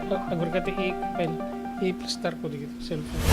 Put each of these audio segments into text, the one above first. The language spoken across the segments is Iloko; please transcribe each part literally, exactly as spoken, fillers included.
Agurka ti i-, file, i-plastar ko dagiti cellphone.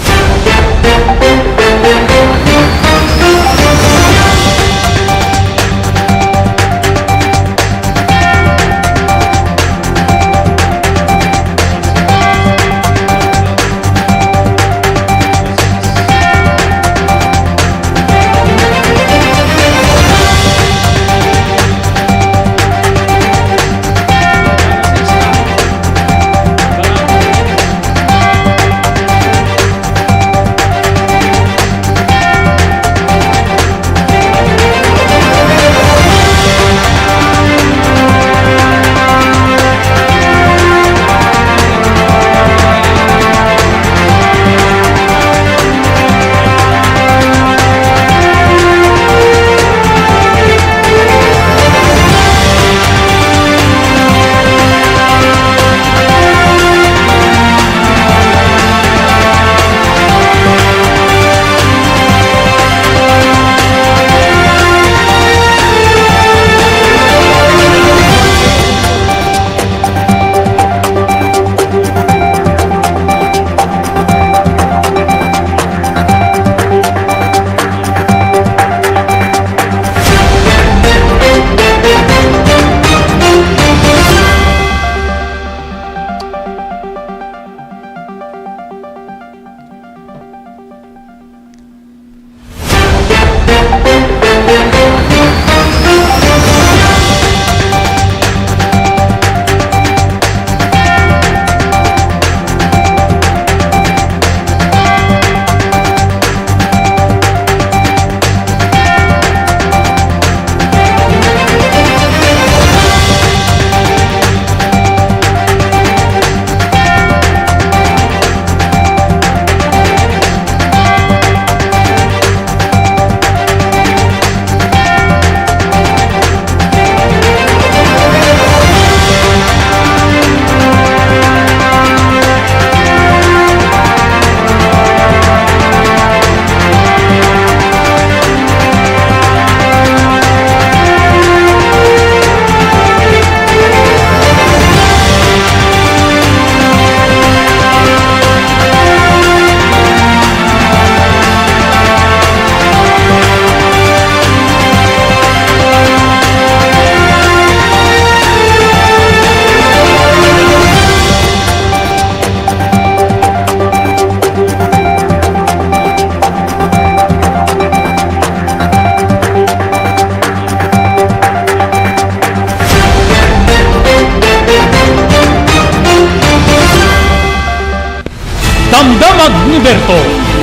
Damdamag ni Berto,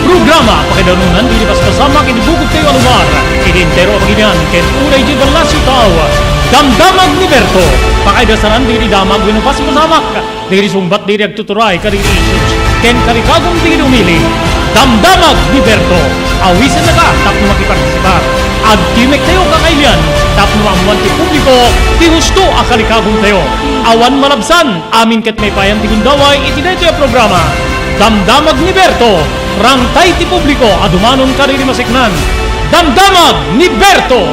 programa pakaidanunan iti paspasamak iti bukod tayo a lugar, iti entero a pagilian ken unay iti ballasiw tao. Damdamag ni Berto, pakaidasanan iti damag wenno paspasamak, dagiti sungbat dagiti agtuturay kadagiti issues ken kalikagum dagiti umili. Damdamag ni Berto, awisenna ka tapno makipartisipar. Agtimek tayo kakailian tapno maammuan ti publiko ti husto a kalikagum tayo. Awan malabsan, amin ket maipayan ti gundaway iti daytoy a programa. Damdamag ni Berto, rangtay ti publiko a dumanon kadagiti maseknan. Damdamag ni Berto!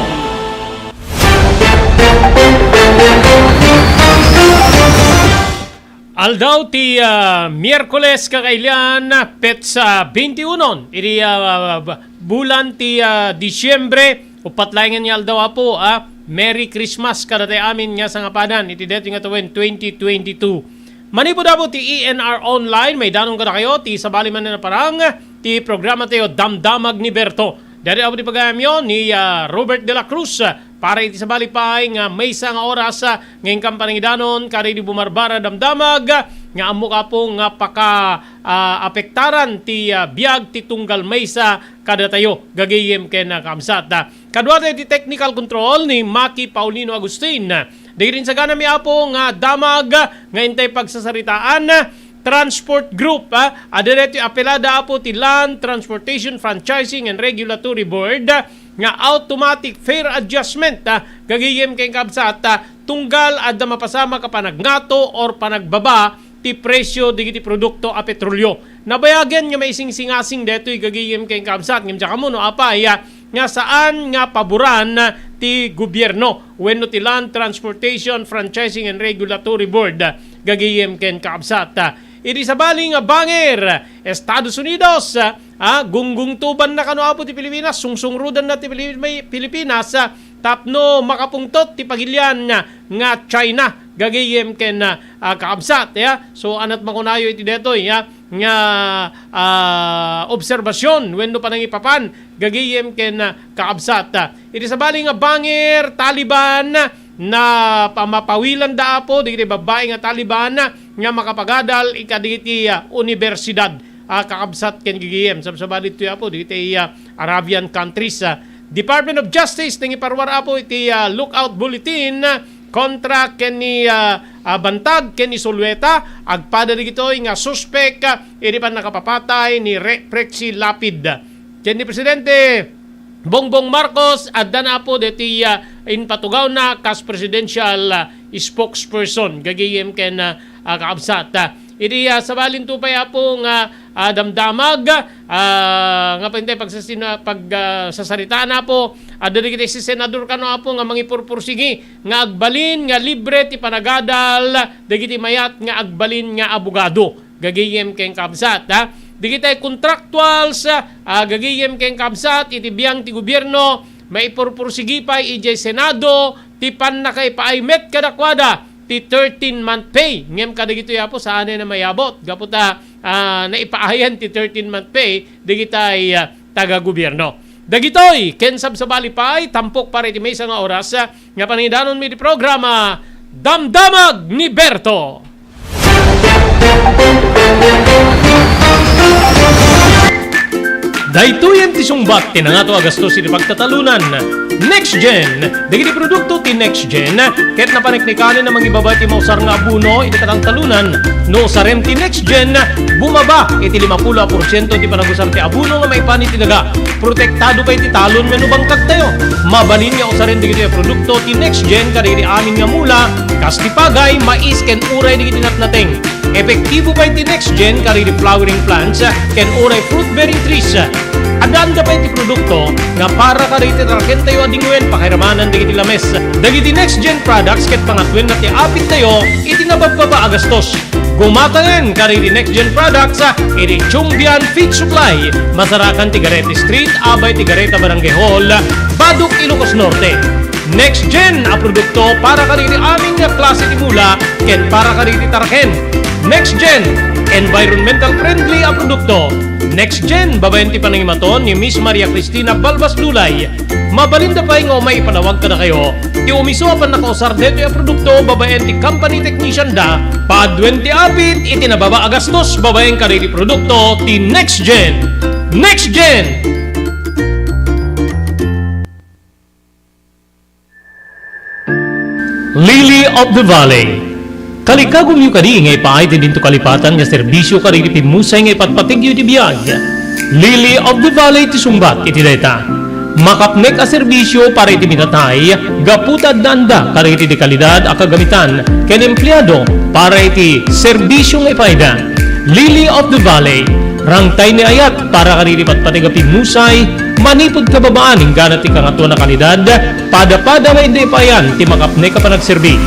Aldaw ti, ah, Miyerkules, kakailian, petsa twenty-one iti, ah, bulan ti, ah, Disiembre. Uppat laengen nga aldaw, Apo, ah. Merry Christmas kadatayo amin nga sangapanan iti daytoy nga tawen twenty twenty-two. Manipud, Apo, ti E N R Online, maidanon kadakayo ti sabali manen a parang ti programa tayo, Damdamag ni Berto. Daytoy, Apo, ti pagayamyo ni, ah, Robert de la Cruz, ah, para iti sabali pay nga maysa nga oras, ah, nga inkan panangidanon kadagidi bumarbara damdamag, ah, nga ammok, Apo, nga paka, ah, apektaran ti, ah, biag ti tunggal maysa kadatayo, gagayem ken, ah, kabsat. Ah, kaduatayo ti technical control ni Maki Paulino Agustin. Dagiti insaganami, Apo, nga damag nga intay pagsasaritaan, Transport Group, ah, adda daytoy apelada, Apo, ti Land Transportation Franchising and Regulatory Board, ah, nga automatic fare adjustment, ah, gagayem ken kabsat, ah, tunggal adda mapasamak a panagngato or panagbaba ti presyo dagiti produkto a petrolio. Nabayagen nga maisingsingasing daytoy gagayem ken kabsat, ngem diak ammo no apay, ah, nga saan nga paboran ti gobierno wenno ti Land Transportation Franchising and Regulatory Board. gagayem ken kakabsat. Idi sabali nga banger, Estados Unidos, ah, gunggungtubanna kano, Apo, ti Pilipinas, sungsungrudanna ti Pili-, Pilipinas, ah, tapno makapungtot ti pagilian nga China, gagayem ken, ah, kakabsat, ya. So, anat makunayo iti detoy, ya, nga, ah, obserbasyon wenno panangipapan, gagayem ken, ah, kakabsat. Iti sabali nga banger, Taliban, na pamapawilanda, Apo, dagiti babbai nga Taliban nga makapagadal kadagiti, ah, universidad, ah, kakabsat ken gagayem. Sabsabali ditoy, Apo, dagiti, ah, Arabian countries, ah. Department of Justice nangiparuar, Apo, iti, ah, lookout bulletin kontra ken ni, ah, ah, Bantag ken ni Zulueta. Agpada dagitoy nga suspek, ah, iti pannakapapatay ni Re-, Prexy Lapid. Ken ni Presidente Bongbong Marcos, adda na, Apo, deti, ah, impatugawna kas presidential, ah, spokesperson, gagayem ken, ah, ah, kakabsat. Ah, iti, ah, sabalinto pay, Apo, nga, ah, damdamag, ah, nga pantay pagsasina-, pag, ah, sasaritaan, Apo, adda dagiti senador kano, Apo, nga mangipurpursigi nga agbalin nga libre ti panagadal dagiti mayat nga agbalin nga abogado. Gagayem ken kabsat, ha? Dagiti contractuals, ah, gagayem ken kabsat iti biang ti gobierno, maipurpursigi pay idiay Senado ti pannakaipaay met kadakuada ti thirteen-month pay. Ngem kadagitoy, Apo, saan a mayabut gapu ta, ah, naipaayan ti thirteen-month pay dagitay, ah, taga-gobierno. Dagitoy ken sabsabali pay, tampok para iti maysa nga oras, ah, nga panangidanonmi ti programa, Damdamag ni Berto. Daytoyen ti sungbat ti nangato a gastos iti pagtatalunan. Next Gen. Dagiti produkto ti Next Gen ket napaneknekanen a mangibaba ti mausar nga abono iti katangtalunan. No usarem ti Next Gen, bumaba iti limapulo a porsiento ti panagusar ti abono nga maipan iti daga. Protektado pay ti talon wenno bangkagtayo. Mabalin nga usaren dagitoy a produkto ti Next Gen kadagiti amin nga mula, kas ti pagay, mais, ken uray dagiti natnateng. Epektibo pay ti Next Gen kadagiti flowering plants ken uray fruit-bearing trees. Addaanda pay ti produkto nga para kadagiti tarakentayo a dingwen pakairamanan dagiti lames. Dagiti Next Gen products ket pangatwenna ti apittayo iti nababbaba a gastos. Gumatangen kadagiti Next Gen products, ah, iti Chungbian Feed Supply, masarakan ti Garete Street, abay ti Gareta Barangay Hall, Badoc, Ilocos Norte. Next Gen a produkto para kadagiti amin nga klase ti mula ken para kadagiti taraken. Next Gen, environmental friendly a produkto. Next Gen, babaen ti panangimaton ni Miss Maria Cristina Balbas Lulay. Mabalinda pay nga umay ipanawag kadakayo ti umiso a pannakausar daytoy a produkto babaen ti company technician da. Paaduen ti apit iti nababa a gastos babaen kadagiti produkto ti Next Gen. Next Gen! Lily of the Valley. Kalikagumyo kadi nga ipaay ti dinto kalipatan nga serbisio kadagiti pimmusay nga ipatpategyo iti biag. Lily of the Valley ti sungbat iti dayta. Makapnek a serbisio para iti minatay, gapu ta addaanda kadagiti dekalidad a kagamitan ken empleado para iti serbisio nga ipaayda. Lily of the Valley, rangtay ni ayat para kadagiti patpateg a pimmusay, manipud kababaan inggana ti kangatoan a kalidad, pada-pada nga idi ipaayan ti makapnek a panagserbi.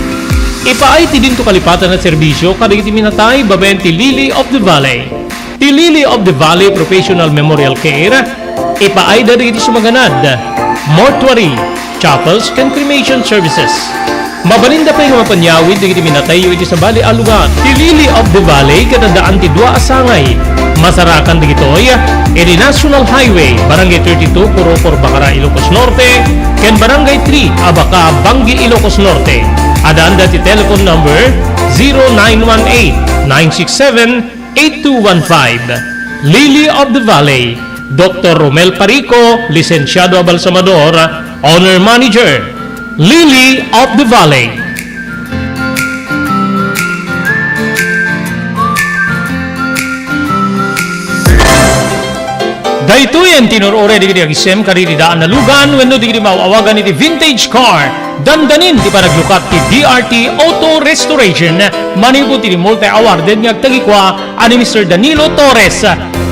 Ipaay ti dinto kalipatan a serbisio kadagiti minatay babaen ti Lily of the Valley. Ti Lily of the Valley Professional Memorial Care, ipaayda dagiti sumaganad, mortuary, chapels, ken cremation services. Mabalinda pay nga mapanyawid dagiti minatayyo iti sabali a lugar. Ti Lily of the Valley ket addaan ti dua a sangay. Masarakan dagitoy iti National Highway, Barangay thirty-two, Corocor, Bacara, Ilocos Norte, ken Barangay three, Abaca, Bangui, Ilocos Norte. Addaanda ti telephone number zero nine one eight, nine six seven, eight two one five. Lily of the Valley, Doktor Romel Parico, lisensiado a balsamador, owner manager. Lily of the Valley. Daytoyen ti nur-uray dagiti agisem kadagiti daan a lugan wenno dagiti maaw-awagan iti vintage car. Dandanin ti panaglukat ti D R T Auto Restoration manipud iti multi-awarded nga agtagikua a ni Mister Danilo Torres.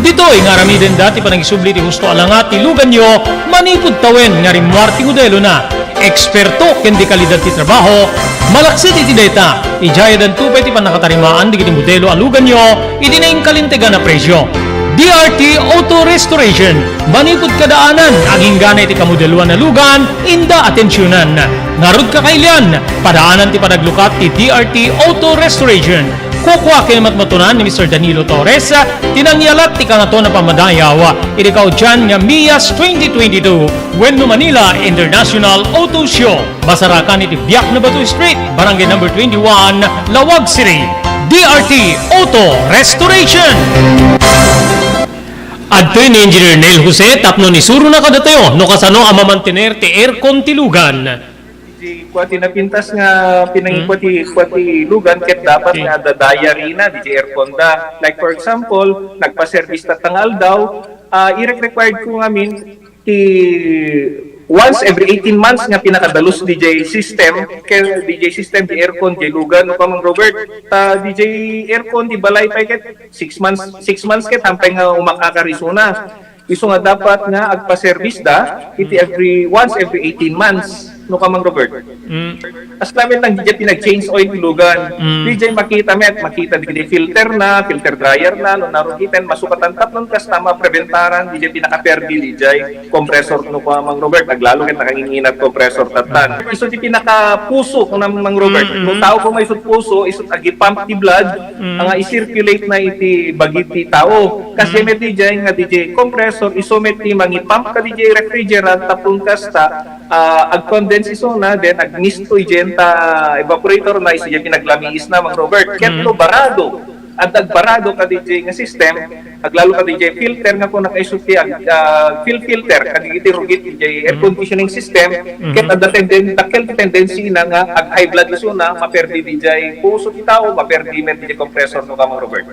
Ditoy nga aramidenda ti panangisubli ti husto a langa ti luganyo manipud tawen nga rimmuar ti modelona. Eksperto ken di kalidad ti trabaho, malaksid iti dayta, idiay addanto pay ti pannakatarimaan dagiti modelo a luganyo iti nainkalintegan a presio. D R T Auto Restoration, manipud kadaanan, agingga na iti kamodeloan a lugan, inda atensionan. Ngarud, kakailian, padaanan ti panaglukat ti D R T Auto Restoration. Kukua ken matmatunan ni Mister Danilo Torres ti nangyalat ti kangatoan a pammadayaw iti kaudian nga MIAS twenty twenty-two wenno Manila International Auto Show. Masarakan iti Biak na Bato Street, Barangay Number twenty-one, Laoag City. D R T Auto Restoration. Adtoy ni Engineer Neil Jose tapno isurona kadatayo no kasano a mamantener ti aircon ti lugan. Di kua ti napintas nga pinangikua ti, kua ti lugan ket dapat nga adda diary na, di aircon da. Like, for example, nagpa-service ta nga aldaw, ah, irek-required ko ngamin ti once every eighteen months nga pinakadalus D J system, kay D J system, di aircon, di lugan, no, Kamang Robert? Ta D J aircon, di balay pay ket six months, six months ket hampay nga umakakar isuna. Isu nga dapat nga agpa-service da iti every, once every eighteen months, no, Kamang Robert? Mm. As namin lang, di pinag-change oil ti lugan. Mm. Di makita met, makita di, di filter na, filter dryer na, no, narugiten, masukatan tapnon kasta mapreventaran, di pinakaperdi, di compressor, no, Kamang Robert, aglalo ket nakanginginat compressor tatan. Isu ti pinakapuso, no, Mang Robert. Mm, mm. No tao ko may isut puso, isut agipump ti blood, Mm. nga i-circulate na iti bagi ti tao. Kasi Mm. met di nga di compressor, isu met ti mangipump ka di refrigerant, tapno kasta, ah, ag-condense isuna, then agmist to idiay ta evaporator na, isu diay pinaglamiis na, Mang Robert. Ket Mm. no barado, adda agbarado ka di nga system, aglalo ka di filter nga kung nakaisu ti ag-, ah, fuel filter, kadagiti rugit di air Mm. conditioning system, Mm. ket adda tenden-, dakkel ti tendency na nga ag-high blood isuna, maperdi di puso ti tao, maperdi met di compressor, no, Kamang Robert.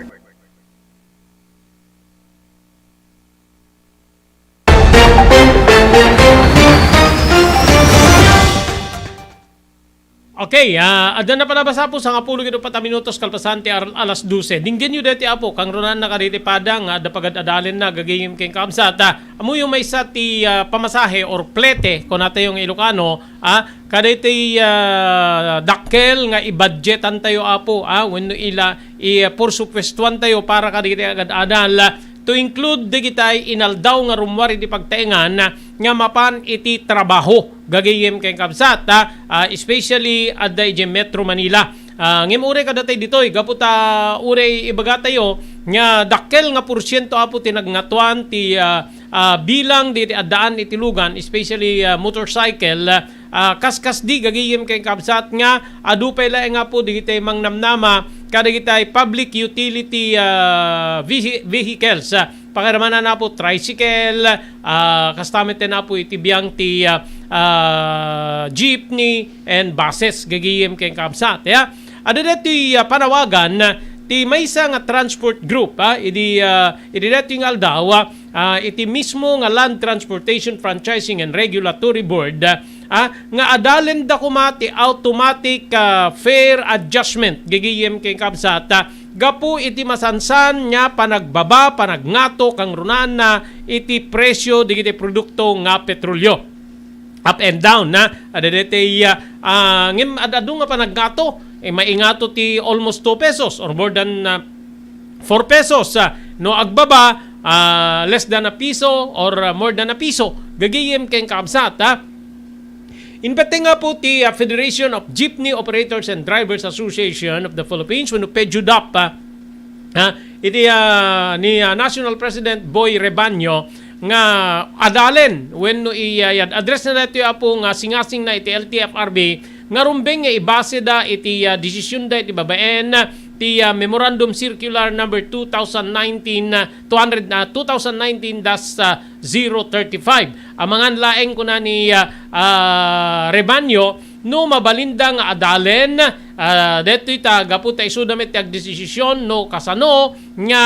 Okay, ah, adda na panabasa po, sangapulo ket upat a minutos kalpasan ti ar-, alas dose. Dinggenyo deti, Apo, kangrunaan na kaditi pada nga adda pagad-adalen na gagayem ken kaabsat. Ah, ammoyo maysa ti, ah, pamasahe or plete, kunatayo nga Ilocano, ah, kadaytoy, ah, dakkel nga i-budgetan tayo, Apo, ah, wenno ila, i-, porsupuestuan tayo para kadagiti agad-adal, to include dagitay inaldaw nga rummuar iti pagtaengan nga mapan iti trabaho, gagayem ken kabsat, ah, ah, especially adda idiay Metro Manila. Ah, ngem uray kadatay ditoy, gapu ta uray ibagatayo nga dakkel nga porsiento, Apo, ti nagngatoan ti, ah, ah, bilang diti addaan iti lugan, especially, ah, motorcycle, ah, kaskasdi gagayem ken kabsat nga adu pay laeng, Apo, dagitay mangnamnama kadagitay public utility, ah, vehi-, vehicles, ah, pakiramanan, Apo, tricycle, ah, kasta met, Apo, iti biang ti, ah, ah, jeepney and buses gagayem ken kabsat, ya. Adda daytoy, ah, panawagan ti maysa nga transport group, ah, idi, ah, idi daytoy nga aldaw, ah, ah, iti mismo nga Land Transportation Franchising and Regulatory Board, ah, nga adalenda koma ti automatic, ah, fare adjustment gagayem ken kabsat, ah, gapu iti masansan nga panagbaba, panagngato, kangrunaanna iti presyo dagiti produkto nga petrolyo. Up and down, na. Adda daytoy, ah, ah, ngem ad-adu nga panagngato, eh, maingato ti almost two pesos or more than, ah, four pesos, ah, no agbaba, ah, less than a piso or, ah, more than a piso, gagayem ken kabsat, ah. Inpete nga po ti, ah, Federation of Jeepney Operators and Drivers Association of the Philippines, wenno PEJUDAP, ah, ah, iti, ah, ni, ah, National President Boy Rebaño nga adalen wenno i-, ah, i-address na daytoy, Apo, nga singasing na iti L T F R B nga rumbeng nga ibase da iti, ah, desisyon da iti babaen ti, ah, Memorandum Circular Number two thousand nineteen, ah, two hundred, ah, two thousand nineteen dash zero thirty-five. Amangan laeng, kuna ni, ah, ah, Rebaño, no mabalinda nga adalen, ah, daytoy ta gapu ta isuda met ti agdesisyon no kasano nga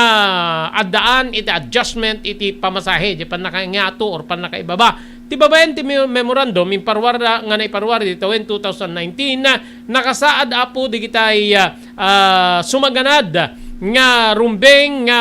addaan iti adjustment iti pamasahe, di pannakaingato or pannakaibaba. Ti babaen ti me-, memorandum, imparwar nga naiparwar iti tawen two thousand nineteen, nakasaad, Apo, digitay, ah, ah, sumaganad nga rumbeng nga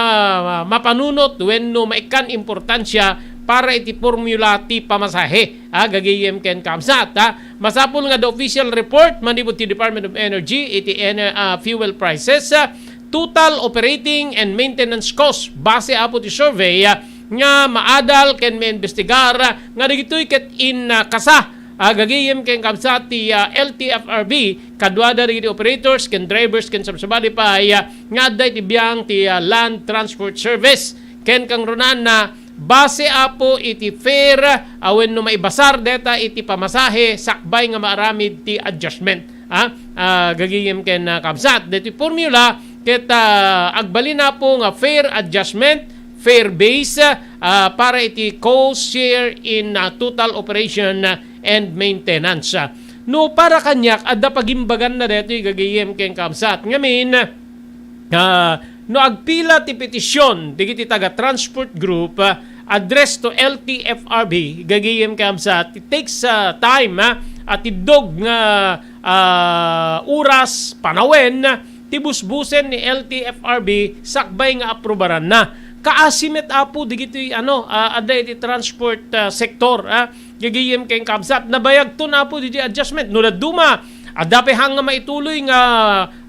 mapanunot wenno maikkan importansia para iti formula ti pamasahe, ah, gagayem ken kabsat, ah. Masapul nga the official report manipud ti Department of Energy iti ener-, ah, fuel prices, ah, total operating and maintenance cost base apo ti survey, ah, nga maadal ken maimbestigar, ah, nga dagitoy ket in, ah, kasa, ah, gagayem ken kabsat ti, ah, L T F R B, kaduada dagiti operators ken drivers ken sabsabali pay, ah, nga adda iti biang ti, ah, Land Transport Service. Ken kangrunaanna, base apo iti fare, ah, wenno maibasar deta iti pamasahe sakbay nga maaramid ti adjustment. Ah, ah, gagayem ken, ah, kabsat. Deti formula ket, ah, agbalin apo nga fare adjustment, fare base, ah, para iti cost share in, ah, total operation, ah, and maintenance. Ah, no para kaniak, adda pagimbaganna detoy gagayem ken kabsat. Ngamin, ah, no agpila ti petisyon dagiti taga Transport Group, ah, address to L T F R B, gagayem ken kabsat, it takes, ah, time, ah, atiddog nga, ah, oras, panawen, ti busbusen ni L T F R B sakbay nga aprobaranna. Kaasi met apo dagiti, ano, ah, adda iti transport, ah, sector, ah, gagayem ken kabsat. Nabayagton apo didi adjustment. No dadduma, adda pay hang nga maituloy nga,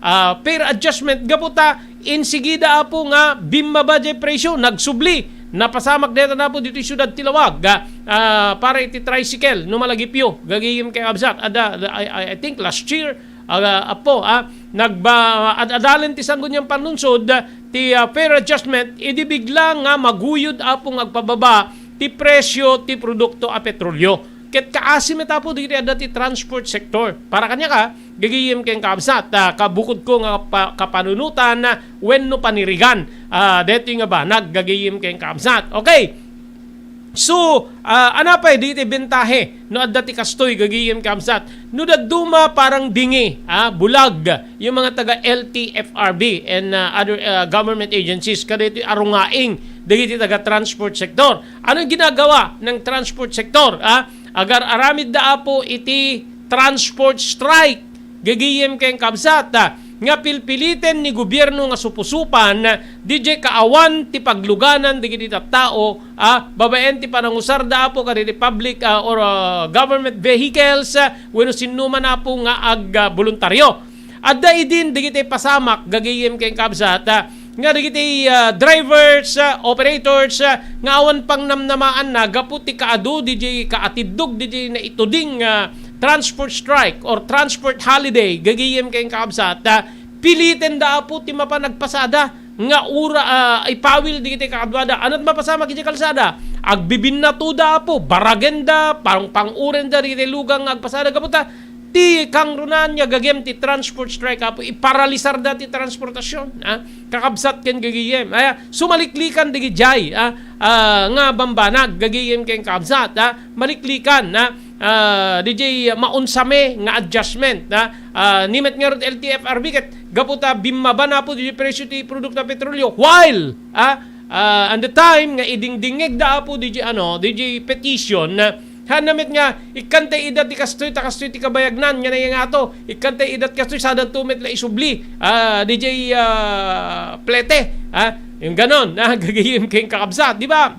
ah, fare adjustment gapu ta insigida apo nga bimmaba di presyo, nagsubli. Napasamak deta apo ditoy siudad ti Laoag, ah, ah, para iti tricycle, no malagipyo, gagayem ken kabsat. Adda, I, I, I think last year, ah, apo, ah, nagba-, ad-, adalen ti Sangguniang Panlungsod, ah, ti, ah, fare adjustment, idi bigla nga maguyod apo nga agpababa ti presyo ti produkto a petrolyo. Ket kaasi met apo dagiti adda ti transport sector. Para kaniak, gagayem ken kabsat, ah, kabukodko nga pa-, kapanunotan, ah, wenno panirigan, ah, detoy nga banag, gagayem ken kabsat. Okay. So, ah, ania pay dagiti bentahe no adda ti kastoy, gagayem kabsat? No dadduma parang dingi, ah, bulag, yung mga taga L T F R B and, ah, other, ah, government agencies, kadaytoy arungaing dagiti taga transport sector. Ano yung ginagawa ng transport sector? Ah, agar-aramid da apo iti transport strike, gagayem ken kabsat, ah, nga pilpiliten ni gobierno nga supusupan, ah, didiay kaawan ti pagluganan dagiti tattao, ah, babaen ti panangusarda apo kadagiti public, ah, or, ah, government vehicles, ah, wenno sinno man apo nga ag-, ah, boluntaryo. Adda idin dagiti pasamak, gagayem ken kabsat, ah, nga dagiti, ah, drivers, ah, operators, ah, nga awan pangnamnamaanna gapu ti kaadu didiay kaatiddog didiay naituding, ah, transport strike or transport holiday, gagayem ken kabsat, ah, piliten da apo ti mapan agpasada nga ura, ah, ipawil dagiti kakaduada. Ania ti mapasamak iti kalsada? Agbibinnatuda apo, baragenda, pang-, pang-urenda dagiti lugang nga agpasada gapu ta ti kangrunaan nga gagem ti transport strike apo, iparalisarda ti transportasyon, ah, kakabsat ken gagayem. Aya, sumaliklikan dagiti jay, ah, ah, nga bambanag, gagayem ken kakabsat, ah, maliklikan, ah, ah, didiay maunsame nga adjustment, ah, ah, ni met ngarud L T F R B ket gapu ta bimmaba na apo didiay presyo ti produkto a petrolyo, while, ah, ah, on the time nga idingdingngeg da apo didiay, ano, didiay petition, ah, haan na met nga, ikkantay ida ti kastoy, ta kastoy ti kabayagnan, nga nayangato, ikkantay ida ti kastoy, sadanto met la isubli, ah, didiay, ah, plete, ah, yung ganon, ah, gagayem ken kakabsat, di ba?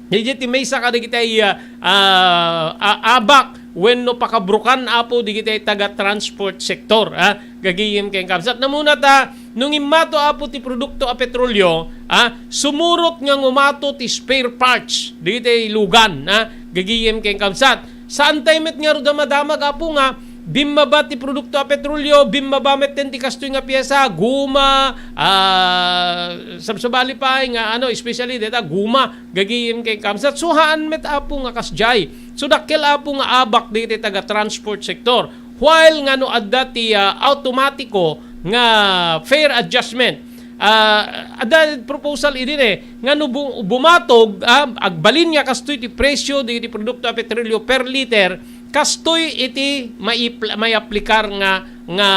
Didiay ti maysa kadagiti, ah, ah, a-, abak wenno pakabrukan apo dagiti taga transport sector, ah, gagayem ken kabsat. Namuna ta, no ngimmato apo ti produkto a petrolyo, ah, sumurot nga ngumato ti spare parts dagiti lugan, ah, gagayem ken kabsat. Saantay met ngarud a madamag apo nga bimmaba ti produkto a petrolyo, bimmaba met ti kastoy nga piesa, guma, ah, sabsabali pay nga, ano, especially deta guma, gagayem ken kabsat. So, haan met apo nga kasjay. So, dakkel apo nga abak dagiti taga transport sector. While nga no adda ti, ah, automatiko nga fare adjustment, ah, adda proposal idi ne, nga no bu-, bumatog, ah, agbalin nga kastoy ti presyo dagiti produkto a petrolyo per liter, kastoy iti maipl-, mayaplikar nga, nga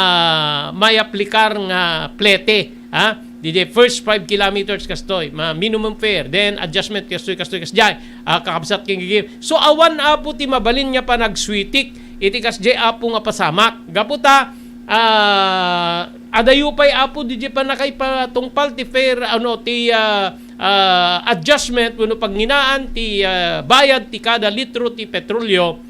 mayaplikar nga plete, ha? Didiay first five kilometers kastoy, ma-, minimum fare, then adjustment kastoy, kastoy, kasjay, ah, kakabsat ken gagayem. So, awan apo ti mabalin nga panagswitik iti kasjay apo nga pasamak. Gapu ta, ah, adayo pay apo didiay pannakaipatungpal ti fare, ano, ti, ah, ah, adjustment wenno paghinaan ti, ah, bayad ti kada litro ti petrolyo.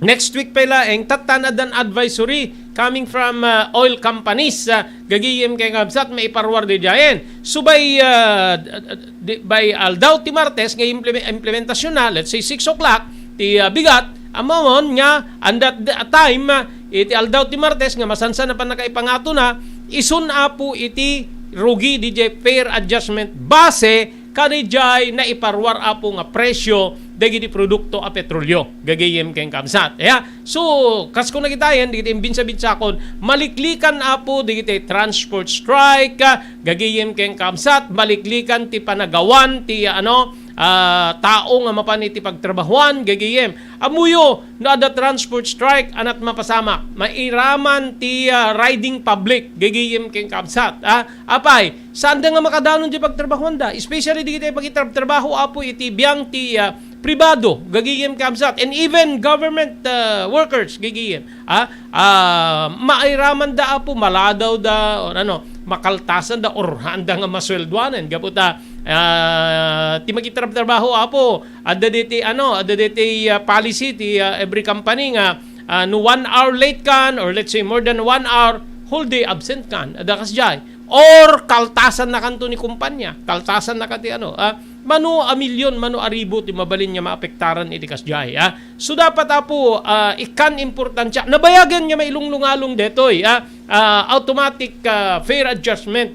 Next week pay laeng, tattan addan advisory coming from, ah, oil companies, ah, gagayem ken kabsat, maiparuar daydiayen. So by, ah, d-, d-, by aldaw ti Martes nga impleme-, implementasyon na, let's say six o'clock, ti, ah, bigat, ammomon nga, and that, that time, ah, iti aldaw ti Martes nga masansan a pannakaipangato na, isun apo iti rugi didiay fair adjustment base kadidiay naiparuar apo nga presyo dagiti produkto a petrolyo, gagayem ken kabsat. Ya, so, kas kunakitayen, dagiti imbinsa-binsakon, maliklikan apo dagiti transport strike, ah, gagayem ken kabsat, maliklikan ti panagawan ti, ano, ah, tao nga mapan iti pagtrabahuan, gagayem. Ammoyo, no adda transport strike, anat mapasamak, mairaman ti, ah, riding public, gagayem ken kabsat, ah. Apay, saanda nga makadanon ti pagtrabahuanda, especially dagiti pagitrabtrabaho apo iti biang ti, ah, pribado, gagayem kabsat, and even government, ah, workers, gagayem. Ah, ah, mairamanda apo, maladawda, or ano, makaltasanda, or haanda nga masueldoanan. Gapu ta, ah, ti makitrabtrabaho apo, adda diti, ano, adda diti, ah, policy ti, ah, every company nga, ah, no one hour late kan, or let's say more than one hour, whole day absent kan. Adda kasdiay. Or kaltasan na kanto ni kumpanya, kaltasan na kanti, ano, ah, mano a milyon, mano a ribu ti mabalin nga maapektaran iti kasdiay, ah. So, dapat apo, ah, ikkan importansya. Nabayagen nga mailunglungalong detoy, ah, ah, automatic, ah, fare adjustment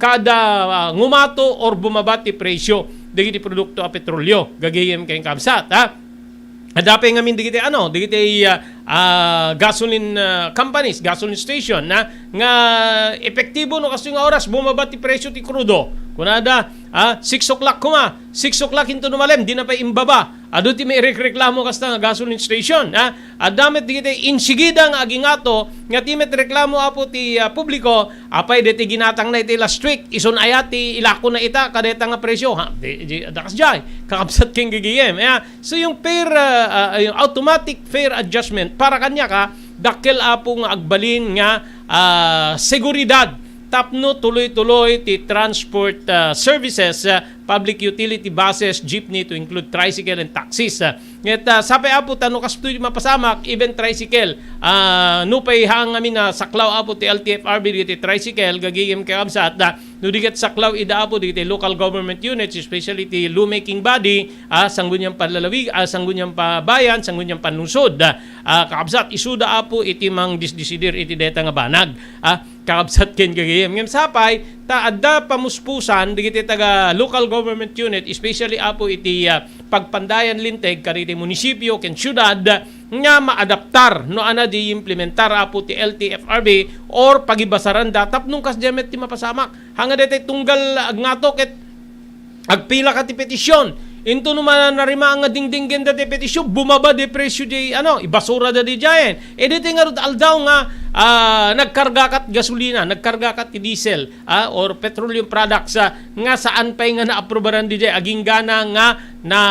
kada, ah, ngumato or bumaba ti presyo dagiti produkto a petrolyo, gagayem ken kabsat, ah. Adda pay ngamin dagiti, ano, dagiti, ah, ah, gasoline, ah, companies, gasoline station, na, nga epektibo no kastoy nga oras bumaba ti presyo ti krudo. Kunada, ah, six o'clock kuma, six o'clock into numalem, di na pay imbaba. Adu ti mairekreklamo kasta nga gasoline station, ah. Adda met dagiti insigida nga agingato nga ti met reklamo apo ti, ah, publiko, apay deti ginatangna iti last week, isun aya ti ilakona ita kadeta nga presyo, ha? Di, di, adda kasdiay, kakabsat ken gagayem, ya. So, yung fare, ah, ah, yung automatic fare adjustment para kaniaka, dakkel apo nga agbalin nga, ah, seguridad tapno tuloy-tuloy ti transport, ah, services, ah, public utility buses, jeepney, to include tricycle and taxis, ah. Nget, ah, sapay apo ta no kastoy mapasamak, even tricycle, ah, nupay haan ngamin a saklaw apo ti L T F R B dagiti tricycle, gagayem kakabsat, ah, no di ket saklaw ida apo dagiti local government units, especially ti lawmaking body, ah, Sangguniang Panlalawigan, ah, Sangguniang Pabayan, Sangguniang Panlungsod, ah, kakabsat, isuda apo iti mangdisdisidir iti deta nga banag, ah, kakabsat ken gagayem. Ngem sapay ta adda pamuspusan dagiti taga local government unit, especially apo iti, ah, pagpandayan linteg kadagiti munisipio ken siudad nga maadaptar no ania di implementar apo ti L T F R B or pagibasaranda tapno kasdiay met ti mapasamak. Haan nga daytoy tunggal agngato ket agpila ka ti petisyon. Into no man narima nga dingdinggen daytoy petisyon, bumaba di presyo di, ano, ibasura da di diayen. E daytoy ngarud aldaw nga, ah, nagkarga kat gasolina, nagkarga kat ti diesel, ah, or petroleum products, ah, nga saan pay nga naaprubaran di diay, aginggana nga na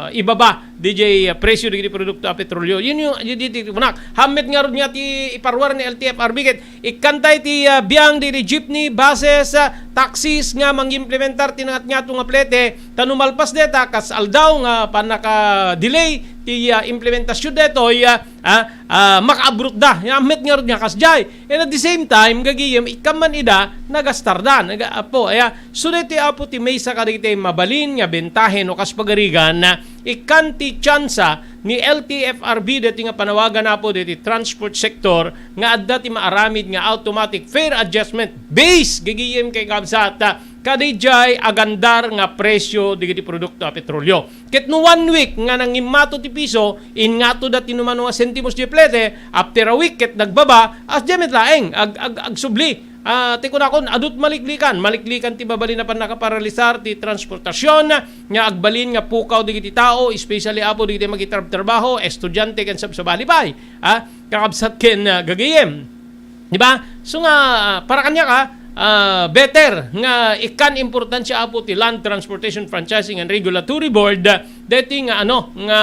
ibaba di diay, ah, presyo di, di produkto a petrolyo. Yun yung, di, di, di, kunak. Haan met ngarud nga ti iparuar ni L T F R B ket Ikkantay ti, ah, biang diti jeepney, buses, ah, taxis nga mangimplementar ti nangatngato nga plete, ta no malpas deta, kas aldaw nga pannaka-delay ti, ah, implementasyon detoy, ah, ah, ah, makaabrotda. Haan met ngarud nga kasdiay. And at the same time, gagayem, ikkan man ida, nagastarda. Naga-, apo, aya, so deti apo ti maysa kadagiti mabalin nga bentahe no kas pagarigan, ah, ikkan ti tsansa ni L T F R B deti nga panawagan apo deti transport sector nga adda ti maaramid nga automatic fare adjustment base gagayem ken kabsat, ah, kadidiay agandar nga presyo dagiti produkto a petrolyo. Ket no one week nga nangimmato ti piso, inngatoda ti numano nga sentimos di plete, after a week ket nagbaba, kasdiay met laeng, ag-, ag-, agsubli. Ah, ti kunakon, adut maliklikan, maliklikan ti mabalin a pannakaparalisar ti transportasyon, nga agbalin nga pukaw dagiti tao, especially apo dagiti magitrabtrabaho, estudiante, ken sabsabali pay, ah, kakabsat ken, ah, gagayem. Di ba? So nga, ah, para kaniaka, ah, better nga ikkan importansya apo ti Land Transportation Franchising and Regulatory Board, ah, deti nga, ano, nga,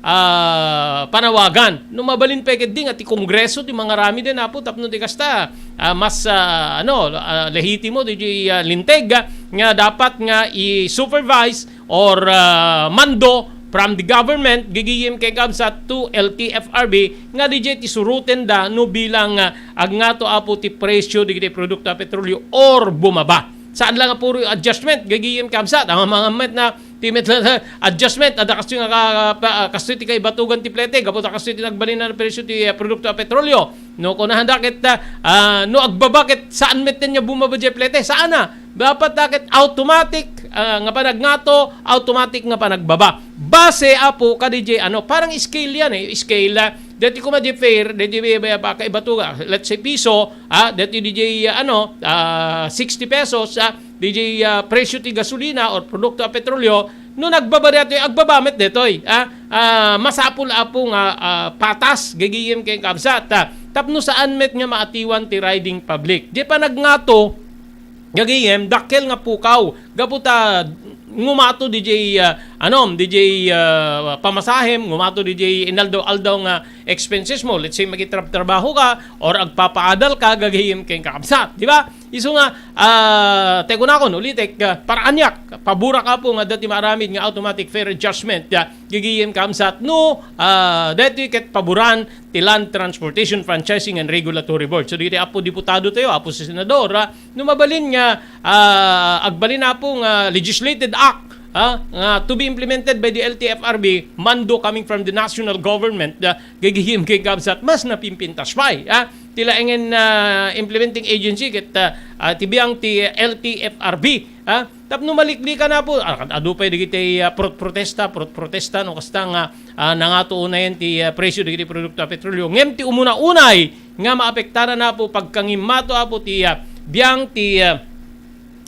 ah, panawagan. No mabalin pay ketdi nga ti Kongreso ti mangaramid den apo tapno di kasta, ah, mas, ah, ano, ah, lehitimo ti, ah, linteg, ah, nga dapat nga i-supervise or, ah, mando from the government, gigiyim ken kabsat, to L T F R B, nga D J ti surutenda no bilang, ah, agngato apo ti presyo dagiti produkto a petrolyo or bumaba. Saan lang nga puro adjustment, gigiyim kabsat, ang mga met na ti met adjustment, adda kastoy nga ka-, pa-, kastoy ti kaibatugan ti plete, gapu ta kastoy ti nagbalin a presyo ti, ah, produkto a petrolyo. No, kunanda ket, ah, ah, no agbaba ket saan met nga bumaba diay plete, saan a. Dapat da ket automatic, ah, nga panagngato, automatic nga panagbaba. Base apo kadi diay, ano, parang scale yan eh, scale, ah, dati kuma di fare, dati, ah, ah, kaibatuga, let's say piso, ah, dati di diay, ah, ano, ah, sixty pesos, ah, di diay, ah, presyo ti gasolina or produkto a petrolyo, no nagbaba datoy, agbaba met datoy, ah, ah, masapul apo nga, ah, patas, gigiyim ken kabsat, ah, tapno saan met nga maatiwan ti riding public. Di panagngato, gigiyim, dakkel nga pukaw, gapu ta ngumato di diay, ah, ano, di diay, ah, pamasahem, ngumato di diay inaldaw-aldaw nga expenses mo. Let's say, makitrab-trabaho ka or agpapaadal ka, gigiyim ken kabsat, di ba? Isu nga, ah, ti kunakon, ulitek, ah, para aniak, paborak apo nga dati maaramid nga automatic fare adjustment, ah, gigiyim kabsat, no, ah, dati ket paboran ti Land Transportation Franchising and Regulatory Board. So, dagiti apo diputado tayo, apo senador, ah, no mabalin nga, ah, agbalin apo nga legislated act, ah, nga to be implemented by the L T F R B, mando coming from the national government, ah, gigiyim ken kabsat, mas napimpintas pay, ah. Ti laengen, ah, implementing agency ket, ah, ah, ti biang ti L T F R B, ah, tapno maliklikan apo, ah, adu pay dagiti, ah, prot-, protesta, prot-, protesta, no, kasta nga, ah, nangato unayen ti, ah, presyo dagiti produkto a petrolyo. Ngem ti umuna-unay nga maapektaran apo pagkangimmato apo ti, ah, biang ti, ah,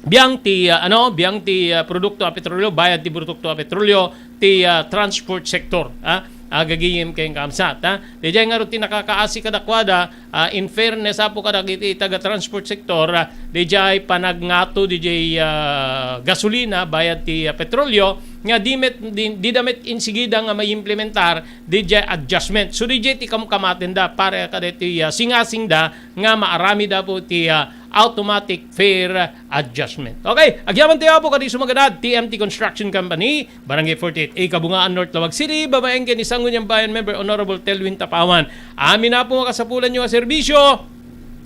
biang ti, ah, ano, biang ti, ah, produkto a petrolyo, bayad ti produkto a petrolyo, ti, ah, transport sector, ah, agagiyem ken kaamsat, ah. Diay ngarud ti nakakaasi kadakuada, ah, in fairness apo kadagiti taga transport sector, ah, diay panagngato diay, ah, gasolina, bayad ti, ah, petrolyo, nga di met, di, dida met insigida nga maimplementar diay adjustment. So, diay ti kamkamatenda para kadagiti, ah, singasingda nga maaramid apo ti, ah, automatic fare adjustment. Okay, agyaman tayo apo kadi sumaganad, T M T Construction Company, Barangay forty-eight A, Kabungaan, North Laoag City, babaen ken ni Sangguniang Bayan member Honorable Telwin Tapawan. Amin apo nga kasapulanyo a serbisyo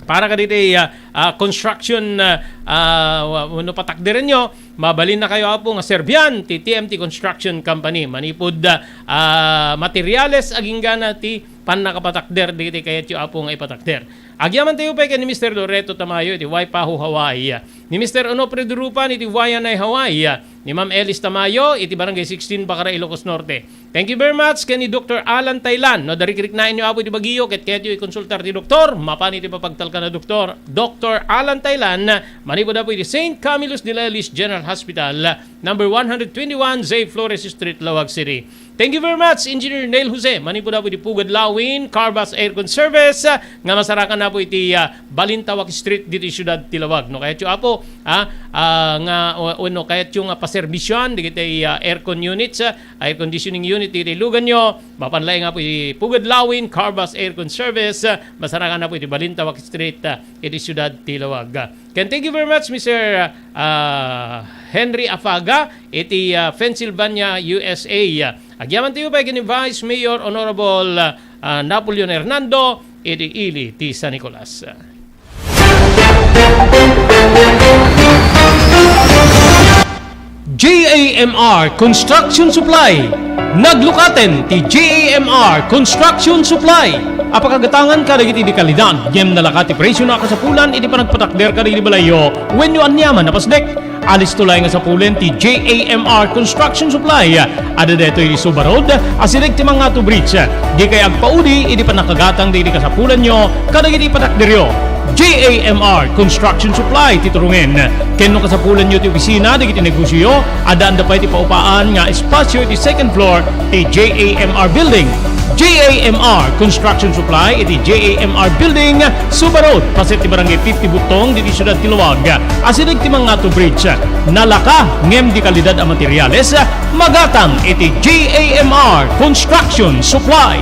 para kaditi, ah, ah, construction, ah, ah, wa-, wenno patakderenyo, mabalinkayo apo nga serbian ti T M T Construction Company. Manipud, ah, materials agingga na ti pannakapatakder dagiti kayatyo apo nga ipatakder. Agyaman tayo pay ken ni Mister Loreto Tamayo iti Waipahu, Hawaii. Ni Mister Onofre Durupan iti Waianae, Hawaii. Ni Ma'am Elis Tamayo iti Barangay sixteen, Bacara, Ilocos Norte. Thank you very much ken ni Doctor Alan Tailan. No, darikriknaenyo apo iti bagyo ket kayatyo ikonsultar ti doktor, mapan iti mapagtalkan a doktor, Doctor Alan Tailan, manipud apo iti Saint Camillus de Lelis General Hospital, number one hundred twenty-one Zay Flores Street, Laoag City. Thank you very much, Engineer Neil Jose. Manipud apo iti Pugad Lawin, Carvas Aircon Service, ah, nga masarakan apo iti, ah, Balintawak Street diti siudad ti Laoag. No, kayatyo apo, ah, ah, nga, o, wenno kayatyo nga paserbisyuan dagiti, ah, aircon units, ah, air conditioning unit diti luganyo, mapan laeng apo iti Pugad Lawin, Carvas Aircon Service, ah, masarakan apo iti Balintawak Street, ah, iti siudad ti Laoag. Ken thank you very much, Mister, ah, Henry Afaga, iti, ah, Pennsylvania, U S A. Agyaman tayo pay ken ni Vice Mayor Honorable, ah, Napoleon Hernando, iti ili ti San Nicolas. J A M R Construction Supply. Naglukaten ti J A M R Construction Supply a pakagatangan kadagiti di kalidad ngem nalaka ti presyo a kasapulan iti panagpatakder kadagiti balayyo wenno aniaman a pasdek. Alisto laeng a sapulen ti J A M R Construction Supply. Adda daytoy iti Suba Road, asideg ti Mangato Bridge. Dikay agpaudi iti pannakagatang dagiti kasapulanyo kadagiti patakderyo. J A M R Construction Supply ti turongen. Ken no kasapulanyo ti opisina dagiti negosioyo, addaanda pay ti paupaan nga espasio iti second floor ti J A M R Building. J A M R Construction Supply iti J A M R Building, Suba Road, paset ti Barangay fifty Butong, diti siudad ti Laoag. Asideg ti Mangato Bridge. Nalaka ngem di kalidad a materials, magatang iti J A M R Construction Supply.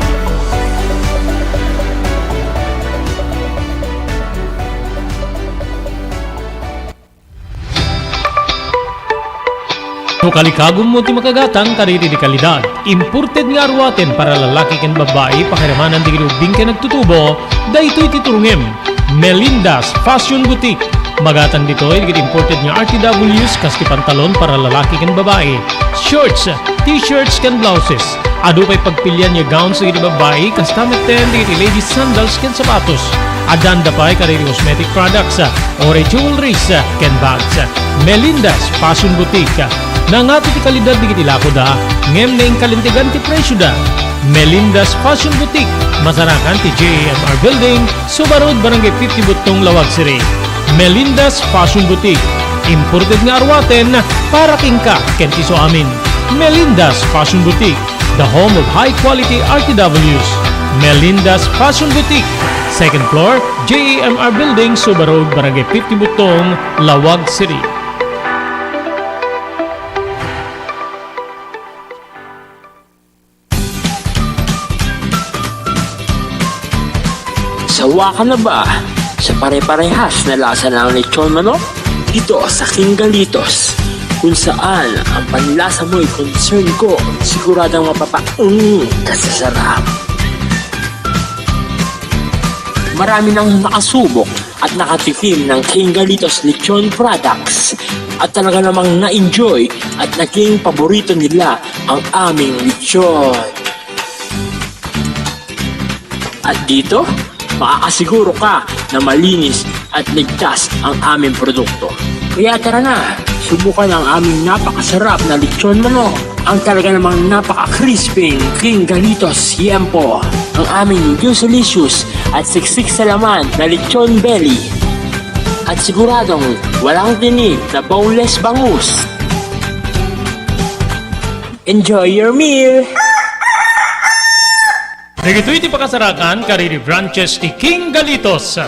No kalikagummo ti makagatang kadagiti kalidad, imported nga aruaten para lalaki ken babbai, pakiramanan dagiti ubbing ken agtutubo, daytoy ti turongem. Melinda's Fashion Boutique. Magatang ditoy dagiti imported nga R T Ws kas ti pantalon para lalaki ken babbai, shorts, t-shirts ken blouses. Adu pay pagpilian nga gowns dagiti babbai, kasta metten dagiti ladies sandals ken sapatos. Addan da pay kadagiti cosmetic products, uray jewelries, ken bags. Melinda's Fashion Boutique. Nangato ti kalidad dagiti lakoda, ngem naingkalintegan ti presioda. Melinda's Fashion Boutique, masarakan ti J A M R Building, Suba Road, Barangay fifty Buttong, Laoag City. Melinda's Fashion Boutique. Imported nga aruaten para kenka ken ti isuamin. Melinda's Fashion Boutique, the home of high quality R T Ws. Melinda's Fashion Boutique, second floor, J A M R Building, Suba Road, Barangay fifty Buttong, Laoag City. Sawa ka na ba sa pare-parehas na lasa ng lechon manok? Dito sa King Galitos, kung saan ang panlasa mo'y concern ko, siguradong mapapa-, mm, kasasarap. Marami nang nakasubok at nakatikim ng King Galitos Lechon Products at talaga namang na-enjoy at naging paborito nila ang aming lechon. At dito, makakasiguro ka na malinis at ligtas ang aming produkto. Kaya tara na, subukan ang aming napakasarap na lechon manok, ang talaga namang napaka-crispy King Galitos Yempo, ang aming juicy-licious at siksik sa laman na lechon belly. At siguradong walang tinik na boneless bangus. Enjoy your meal! Dagitoy ti pakasarakan kadagiti branches ti King Galitos,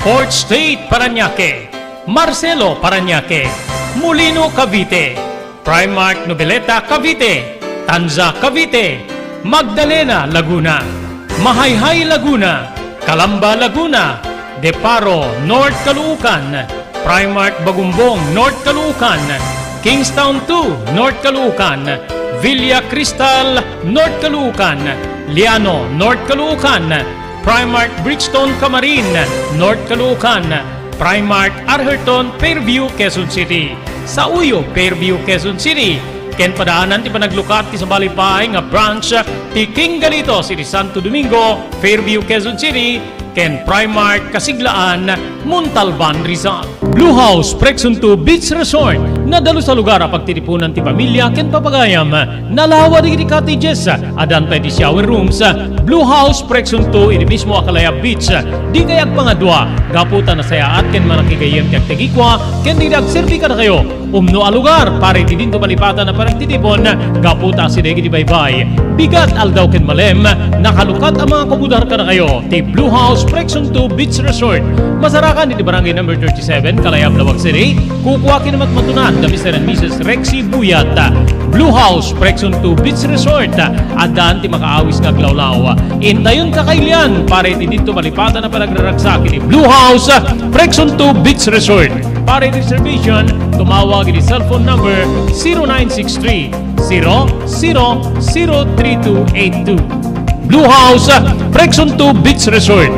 Fourth Street, Parañaque, Marcelo, Parañaque, Molino, Cavite, Primark, Noveleta, Cavite, Tanza, Cavite, Magdalena, Laguna, Mahayhay, Laguna, Calamba, Laguna, Deparo, North Caloocan, Primark Bagumbong, North Caloocan, Kingstown two, North Caloocan, Villa Cristal, North Caloocan, Liano, North Caloocan, Primark Bridgestone Camarin, North Caloocan, Primark Arherton, Fairview, Quezon City. Sa Uyo, Fairview, Quezon City. Ken padaanan ti panaglukat ti sabali pay nga branch ti King Galitos iti Santo Domingo, Fairview, Quezon City, ken Primark Kasiglaan, Montalban, Rizal. Blue House Prexon two Beach Resort, nadalus a lugar a pagtitipunan ti pamilya ken papagayam. Nalawa dagiti cottages, addan pay ti shower rooms. Blue House Prexon two iti mismo a Kalayab Beach. Dikay agpangadua, gapu ta nasayaat ken manakigayyem ti agtagikua ken dagiti agserbi kadakayo. Umno a lugar para iti dinto malipatan a panagtitipon, gapu ta asideg iti baybay, bigat, aldaw ken malem, nakalukat a mga kumudar kadakayo ti Blue House Prexon two Beach Resort. Masarakan iti Barangay Number thirty-seven, Kalayab, Laoag City. Kukua ken matmatunan da Mister and Missus Rexy Buyat. Blue House Prexon two Beach Resort. Addan ti makaawis nga aglawlaw. Intayon kakailian para iti dinto malipatan a panagraragsak iti Blue House Prexon two Beach Resort. Para iti reservation, tumawag iti cellphone number zero nine six three, zero zero zero three two eight two. Blue House, Prexon two Beach Resort.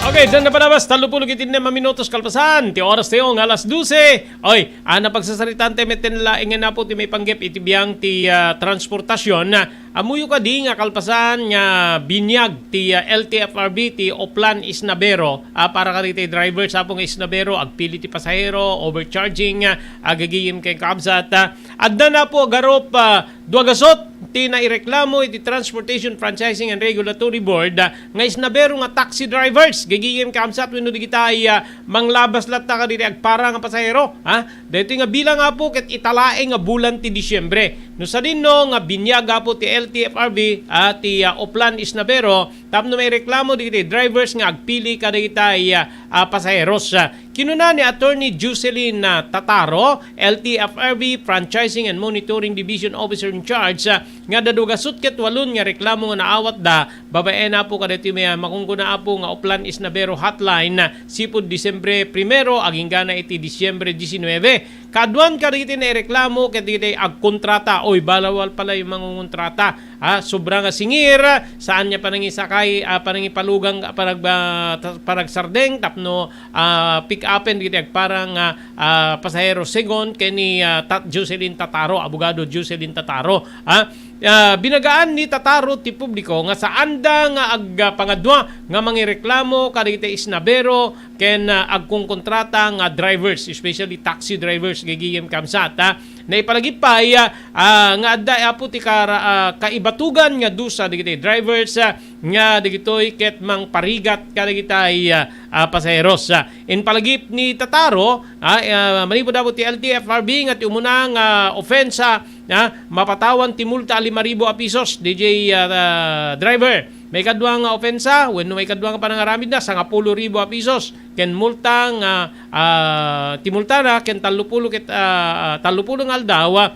Okay, diyan na palabas, tallo pulo ket innem a minutos kalpasan ti oras tayo nga alas dose. Oy, ah, napagsasaritaan tayo, metten laeng nga napo ti maipanggep iti biang ti, ah, transportasyon. Ammoyo kadi nga kalpasan nga binyag ti, ah, L T F R B ti Oplan Isnabero, ah, para kadagiti drivers, apo nga Isnabero, agpili ti pasahero, overcharging, ah, agagiyem ken kabsat, ah, adda napo garup, ah, dua gasut ti naireklamo iti Transportation Franchising and Regulatory Board, ah, nga Isnabero nga taxi drivers, gagiyem kabsat wenno dagiti, ah, manglabas latta kadagiti agpara nga pasahero, ha? Daytoy nga bilang, apo, ket italaeng nga bulan ti Disyembre. No sadino nga binyag apo ti L T F R B, ah, ti, ah, Oplan Isnabero, tapno maireklamo dagiti drivers nga agpili kadagitay, ah, ah, pasaheros. Ah, kinuna ni Attorney Jocelyn, ah, Tataro, L T F R B Franchising and Monitoring Division Officer in Charge, ah, nga dadugasut ket walon nga reklamo nga naawatda babaen apo kadagiti may, ah, makunkunaa apo nga Oplan Isnabero Hotline, ah, sipud Disyembre primero aginggana iti Disyembre diecinuebe. Kaaduan kadagiti naireklamo ket dagiti agkontrata. Oy, balawal pala yung mangungontrata. Ah, sobra nga singir, saan nga panangisakay, ah, panangipalugang, ah, panag-, ah, ta-, panagsardeng tapno, ah, pick-upen dagiti agparang, ah, ah, pasahero. Segun ken ni, ah, Tat-, Jocelyn Tataro, abogado Jocelyn Tataro. Ah, ah, binagaan ni Tataro ti publiko nga saanda nga agpangadua nga mangireklamo kadagiti isnabero ken, ah, agkonkontrata nga drivers, especially taxi drivers, gigiyem kamsat, ah. Naipalagip pay, ah, ah, nga adda apo ti kara-, ah, kaibatugan nga dusa dagiti drivers, ah, nga dagitoy ket mangparigat kadagitay, ah, ah, pasaheros. Ah, impalagip ni Tataro, ah, ah, manipud apo ti L T F R B nga ti umuna nga ofensa, ah, mapatawan ti multa a lima ribu a pisos, D J, ah, ah, driver. Maikadua nga ofensa, wenno maikadua nga panangaramidna, sangapulo ribu a pisos. Ken multa nga, ah, ti multana ken tallopulo ket, ah, ah, tallopulo nga aldaw, ah,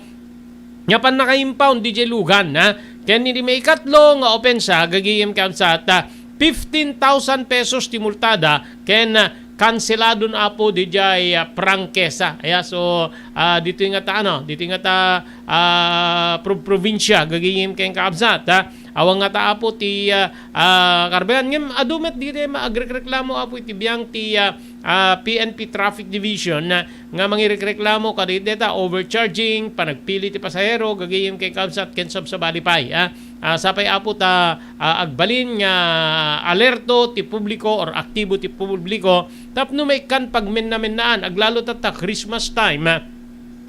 nga pannaka-impound D J lugan, ha? Ken idi maikatlo nga opensa, gagayem kamsat, ah, fifteen thousand pesos ti multada ken, ah, kanseladon apo D J, ah, prangkesa. Aya, so, ah, ditoy nga ta, ano, ditoy nga ta, ah, pro-, probinsya, gagayem ken kaabsat, ha? Awan nga ta apo ti, ah, ah, karbayan. Ngem adu met ditoy maagrekreklamo apo iti biang ti, ah, ah, P N P Traffic Division, ah, nga mangirekreklamo kadagiti deta overcharging, panagpili ti pasahero, gagayem ken kaabsat ken sabsabali pay, ah. Ah, sapay apo ta, ah, agbalin nga alerto ti publiko or aktibo ti publiko tapno maikkan pagmennamennaan, aglalo tatta Christmas time, ah.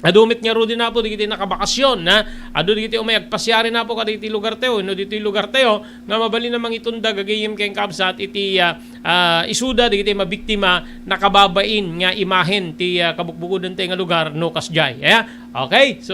Adu met ngaruden apo dagiti nakabakasyon, ha? Adu dagiti umay agpasiari apo kadagiti lugar tayo, wenno ditoy lugar tayo, nga mabalin a mangitunda gagayem ken kaabsat iti, ah, ah, isuda dagiti mabiktima nakababain nga imahen ti, ah, kabukbukodan tayo nga lugar no kasdiay. Aya? Okay, so,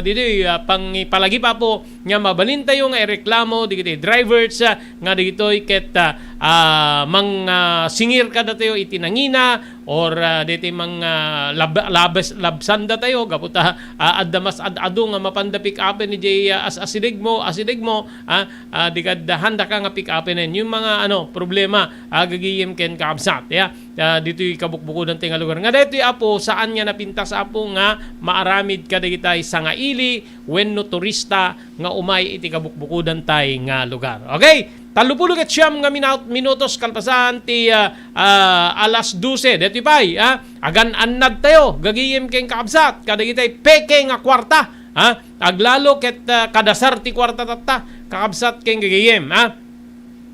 ditoy, ah, pangipalagip apo nga mabalin tayo nga ireklamo dagiti drivers, ah, nga dagitoy ket, ah, ah, mang, ah, singir kadatayo iti nangina, or, ah, ditoy mang, ah, lab-, labes-, labsanda tayo, gapu ta, ah, adda mas ad-adu nga mapanda pick-upen ni jay, ah, as-, asidegmo, asidegmo, ah, ah, di kadda handaka nga pick-upen. Yung mga, ano, problema, ah, gagayem ken kaabsat, ya. Ah, ditoy kabukbukodan tayo nga lugar. Nga daytoy, apo, saan nga napintas, apo, nga maaramid kadagitay sangaili wenno turista nga umay iti kabukbukodan tayo nga lugar. Okay? Tallopulo ket siam nga mina-, minutos kalpasan ti, ah, ah, alas dose. Daytoy pay, ah, agan-annad tayo, gagayem ken kaabsat, kadagitay peke nga kuarta, ah, aglalo ket, ah, kadasar ti kuarta tatta, kakabsat ken gagayem, ah.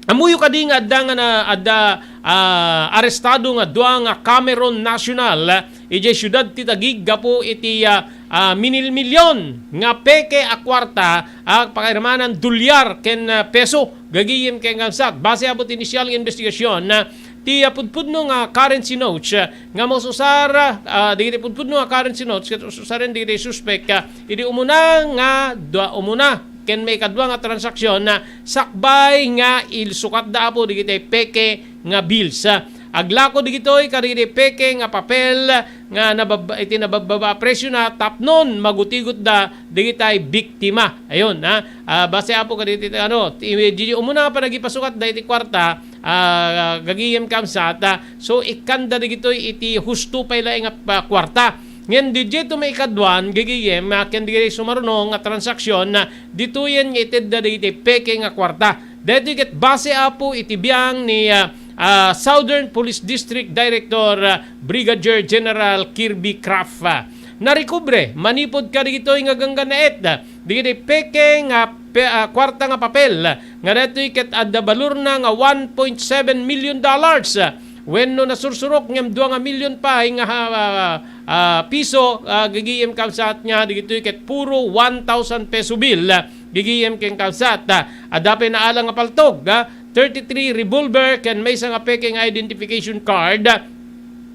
Ammoyo kadi nga adda nga na, adda, ah, arestado nga dua nga Cameroon national, ah, idiay siudad ti Taguig gapu iti, ah, ah, minilmilion nga peke a kuarta, ah, pakairmanan dolyar ken, ah, peso, gagayem ken kaabsat. Base apo ti initial nga investigasyon, ah, ti, ah, pudpudno nga currency notes, ah, nga maususar, ah, dagiti pudpudno nga currency notes ket ususaren dagiti suspek, ah, idi umuna nga dua, umuna ken maikadua nga transaksyon, ah, sakbay nga ilsukatda apo dagiti peke nga bills, ah. Aglako dagitoy kadagiti peke nga papel nga nabab-, iti nababbaba a presiona tapnon magutigotda dagitay biktima. Ayun, ha? Ah, base apo kadagiti, ano, ti, di umuna nga panagipasukatda iti kuarta, ah, gagayem kamsat, ah, so ikkanda dagitoy iti husto pay laeng a pa-, kuarta. Ngem di daytoy maikaduan, gagayem, ah, ken dagiti sumaruno nga transaksyon, ah, ditoyen nga itedda dagiti peke nga kuarta. Daytoy ket base apo iti biang ni, ah, ah, Southern Police District Director, ah, Brigadier General Kirby Kraft. Ah, narekobre manipud kadagitoy nga ganggannaet, ah, dagiti peke nga pe-, ah, kuarta nga papel, ah, nga daytoy ket adda balorna nga one point seven million dollars, ah, wenno nasursurok ngem dua nga million pay nga, ah, ah, piso, ah, gagayem kabsat nga dagitoy ket puro one thousand peso bill, ah, gagayem ken kabsat, ah, adda pay naalang nga paltog, ah, thirty-three revolver ken maysa nga peke nga identification card, ah,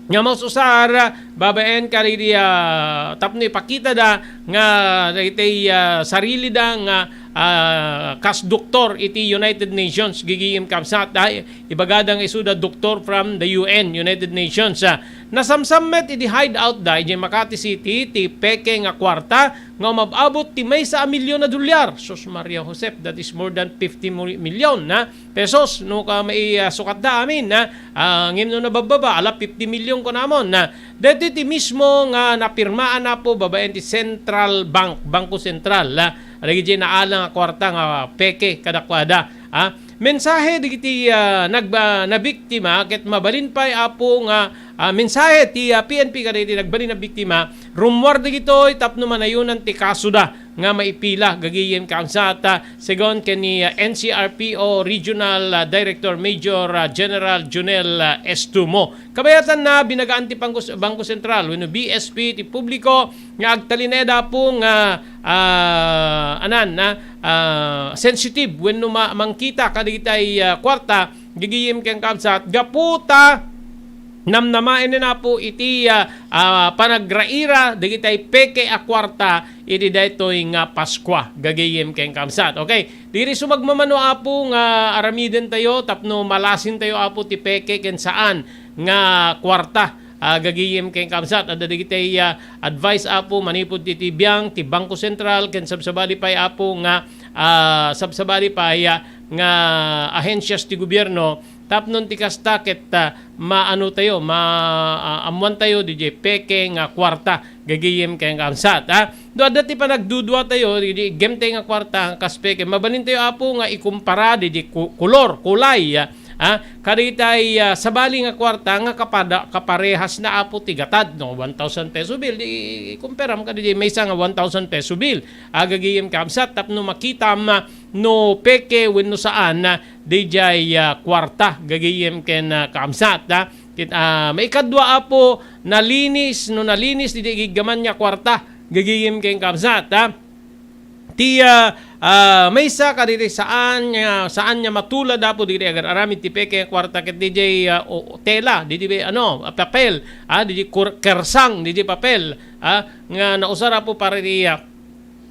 nga maus-usar babaen kadagiti, ah, tapno ipakitada nga dagiti, ah, sarilida nga, ah, kas doktor iti United Nations, gigim kabsat, ah, ibagada nga isuda doktor from the U N, United Nations. Ah, nasamsam met iti hideout da idiay Makati City ti peke nga kuarta nga umab-abot ti maysa a milyon a dolyar. Sus Maria Josep, that is more than fifty mo-, million, ha? Pesos, no ka mai-, ah, sukatda amin, ha? Ah, ngem no nababbaba, ala fifty million kunamon, ha? Daytoy ti mismo nga napirmaan, Apo, babaen ti Central Bank, Bangko Sentral, ha? Dagiti naalang a kuarta nga peke kadakuada, ha? Mensahe dagiti, ah, nagba-, nabiktima ket mabalin pay, Apo, nga, ah, mensahe ti, ah, P N P kadagiti nagbalin a biktima, rummuar dagitoy tapno manayonan ti kasoda nga maipila gagayem kaamsat, ah, segun ken ni, ah, N C R P O Regional, ah, Director Major, ah, General Junel, ah, Estumo. Kabayatanna, binagaan ti Bangko, Bangko Sentral wenno B S P ti publiko nga agtalinaed, Apo, nga, ah, anan, ah, ah, sensitive wenno ma-, mangkita kadagitay, ah, kuarta, gagayem ken kaamsat, gapu ta namnamaen ni, Apo, iti, ah, ah, panagraira dagitay peke a kuarta iti daytoy nga Paskua, gagayem ken kaamsat. Okay, diri sumagmamano, Apo, nga aramiden tayo tapno malasin tayo, Apo, ti peke ken saan nga kuarta. Ah, gagayem ken kaamsat, adda dagitay, ah, advice, Apo, manipud iti biang ti Bangko Sentral ken sabsabali pay, Apo, nga, ah, sabsabali pay, ah, nga ahensias ti gobierno tapno ti kasta ket, ah, maano tayo, ma-, ah, ammoan tayo didiay peke nga kuarta, gagayem ken kaamsat, ah. No adda ti panagdudua tayo, didiay iggemtay nga kuarta, kas peke, mabalin tayo, Apo, nga ikumpara didiay ku-, kulor, kulay, ah, ah, kadagitay, ah, sabali nga kuarta nga kapada-, kaparehasna, Apo, ti gatad, no? One thousand peso bill, di kumperam kadi di maysa nga one thousand peso bill. Ah, gagayem kaamsat, tapno makitam, ah, no peke wenno saan, ah, didiay, ah, kuarta, gagayem ken, ah, kaamsat, ah. Kit-, ah, maikadua, Apo, nalinis, no nalinis, didiay giggaman nga kuarta, gagayem ken kaamsat, ah. Ti, ah, ah, maysa kadagiti saan nga, saan nga matulad, Apo, dagiti agar-aramid ti peke nga kuarta ket didiay, ah, o, tela, didiay, ano, papel, ah, didiay kur-, kersang, didiay papel, ah, nga nausar, Apo, para iti, ah,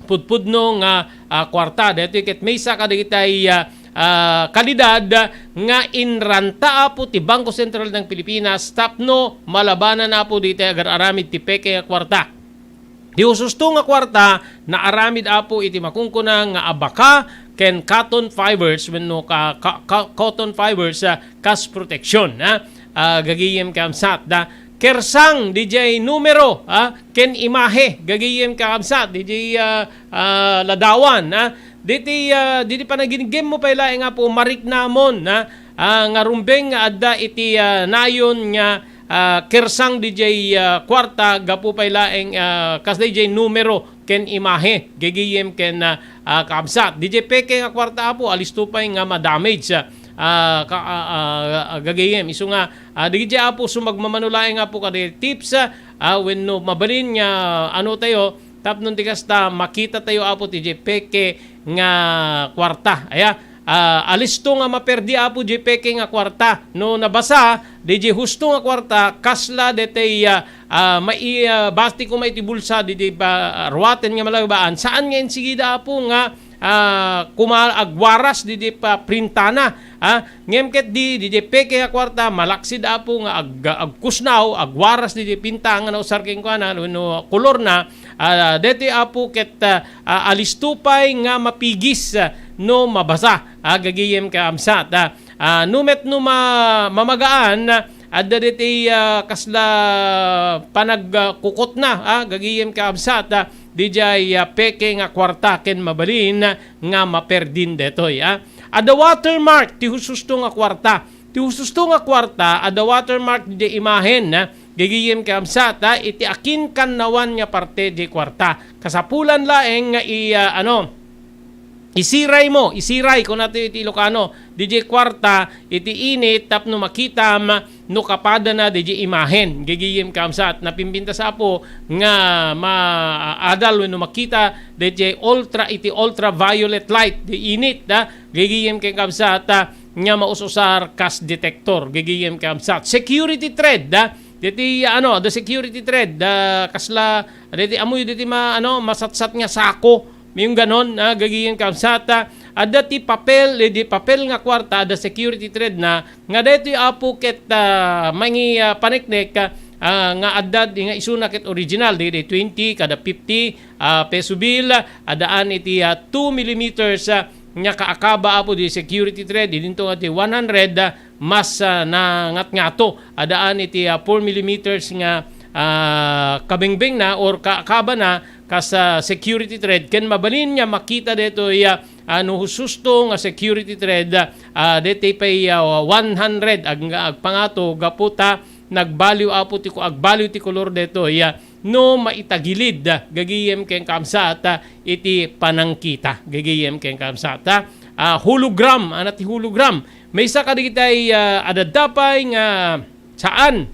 pudpudno nga, ah, kuarta. Daytoy ket maysa kadagitay, ah, ah, kalidad nga inranta, Apo, ti Bangko Sentral ng Pilipinas tapno malabanan, Apo, dagiti agar-aramid ti peke nga kuarta. Ti husto nga kuarta, naaramid, Apo, iti makunkuna nga abaka ken cotton fibers wenno ka, ka, ka, cotton fibers, ah, kas proteksyon, ah, ah, gagayem kaamsat, ah, kersang didiay numero, ah, ken imahe, gagayem kaamsat, didiay, ah, ah, ladawan, ah, diti, ah, diti panaginigem mo pay laeng, Apo, mariknamon, ah, ah, nga rumbeng nga adda iti, ah, nayon nga ah, kersang didiay, ah, kuarta gapu pay laeng, ah, kas didiay numero ken imahe, gagayem ken, ah, ah, kaabsat. Didiay peke nga kuarta, Apo, alisto pay nga ma-damage, ah, ah, ka-, ah, ah, gagayem. Isu nga, ah, didiay, Apo, sumagmamano laeng, Apo, kadi tips, ah, wenno mabalin nga, ano tayo, tapno ti kasta, makita tayo, Apo, ti didiay peke nga kuarta. Aya, ah, alisto nga maperdi, Apo, diay peke nga kuarta. No nabasa, diay husto nga kuarta, kasla detay, ah, ah, mai-, ah, bati koma iti bulsa, diay pa, ah, ruaten nga malabaan. Saan nga insigida, Apo, nga, ah, kuma-, agwaras diay pa printana, ah, ngem ket di, diay peke nga kuarta, malaksid, Apo, nga ag-, agkusnaw, agwaras diay pinta nga nausar kenkuana, wenno kolorna, ah, deti, Apo, ket, ah, ah, alisto pay nga mapigis, ah, no mabasa, ah, gagayem kaabsat, ah. Ah, no met no ma-, mamagaan, ah, adda deti, ah, kasla panagkukotna, ah, gagayem kaabsat, ah, diay, ah, peke nga kuarta ken mabalin, ah, nga maperdin detoy, ah. Adda watermark ti hususto nga kuarta. Ti hususto nga kuarta, adda watermark diay imahen, ah, gagayem kaabsat, ah, iti akinkannawan nga parte diay kuarta. Kasapulan laeng nga i-, ah, ano, isiray mo, isiray, kuna ti, ti Ilocano, diay kuarta, iti init, tapno makitam, no kapadana, diay imahen. Gagayem kaabsat, napimpintas, Apo, nga maadal wenno makita, diay ultra, iti ultraviolet light, diay init, ah, gagayem kaabsat, ah, nga maus-usar kas detector, gagayem kaabsat. Security thread, ah, Deti, ano, the security thread, ah, kasla, deti amoy, deti ma-, ano, masatsat nga sako. Mayong ganon, ah, gagayem kabsat, ah, adda ti papel, eh, di papel nga kuarta, adda security thread na, nga daytoy apo ket, ah, mangi-, ah, paneknek, ah, ah, nga adda di nga isuna ket original, di, di twenty kada fifty, ah, peso bill, ah, adaan iti, ah, two millimeters, ah, nga kaakaba apo di security thread, idinto nga ti one hundred, ah, mas, ah, nangatngato. Adaan iti, ah, four millimeters nga, ah, kabengbengna or kaakabana kas, ah, security thread. Ken mabalin nga makita daytoy, ah, ah, no husto nga security thread, ah, daytoy pay, ah, one hundred ag-, agpangato gapu ta nagbaliw apo ti ko-, agbaliw ti kolor daytoy, ah, no maitagilid, ah, gagayem ken kabsat, ah, iti panangkita. Gagayem ken kabsat, ah, ah, hologram, ana ti hologram. Maysa kadagitay, ah, adda pay nga saan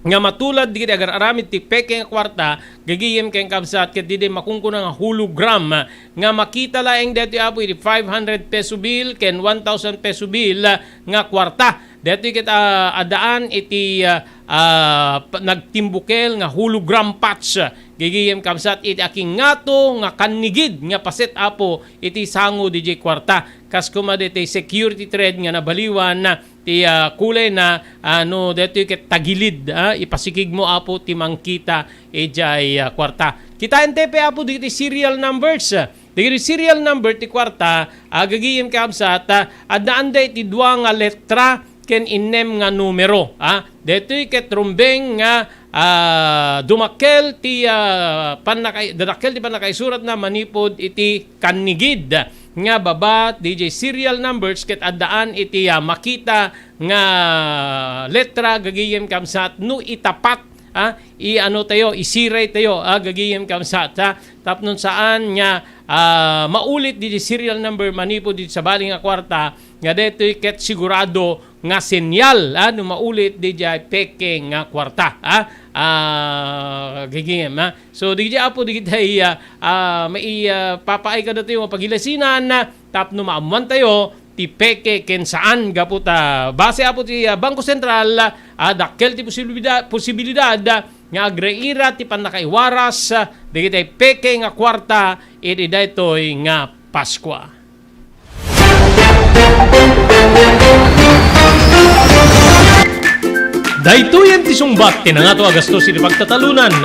nga matulad dagiti agar-aramid ti peke nga kuarta, gagayem ken kabsat, ket didi makunkuna nga hologram, ah, nga makita laeng daytoy apo iti five hundred peso bill ken one thousand peso bill, ah, nga kuarta. Daytoy ket, ah, addaan iti, ah, ah, pa-, nagtimbukel nga hologram patch, gagayem kabsat, iti akingngato nga kannigid nga paset apo iti sango didiay kuarta. Kas koma daytoy security thread nga nabaliwan ti, ah, kulay na, ah, no daytoy ket tagilid, ah, ipasikigmo apo ti mangkita idiay, ah, kuarta. Kitaentayo pay apo dagiti serial numbers. Dagiti serial number ti kuarta, ah, gagayem kabsat, ah, addaanda iti dua nga letra ken innem nga numero, ah. Daytoy ket rumbeng nga, ah, dumakkel ti, ah, pannaka-, dadakkel ti pannakaisuratna manipud iti kannigid nga baba didiay serial numbers ket addaan iti, ah, makita nga letra gagayem kabsat no itapat, ah, i-ano tayo, isiray tayo, ah, gagayem kabsat, ah, tapno saan nga, ah, maulit didiay serial number manipud iti sabali nga kuarta nga daytoy ket sigurado nga senyal, ah, no maulit didiay peke nga kuarta, ah, ah, gagayem, ah. So, didiay apo, didiay, ah, ah, mai-, ah, papaay kadatayo nga pagilasinan, ah, tapno maammoantayo ti peke ken saan gapu ta base apo ti, ah, Bangko Sentral, ah, dakkel ti posibilidad, posibilidad, ah, nga agraira ti pannakaiwaras, ah, dagiti peke nga kuarta iti daytoy nga Paskua. Daytoyen ti sungbat ti nangato a gastos iti pagtatalonan.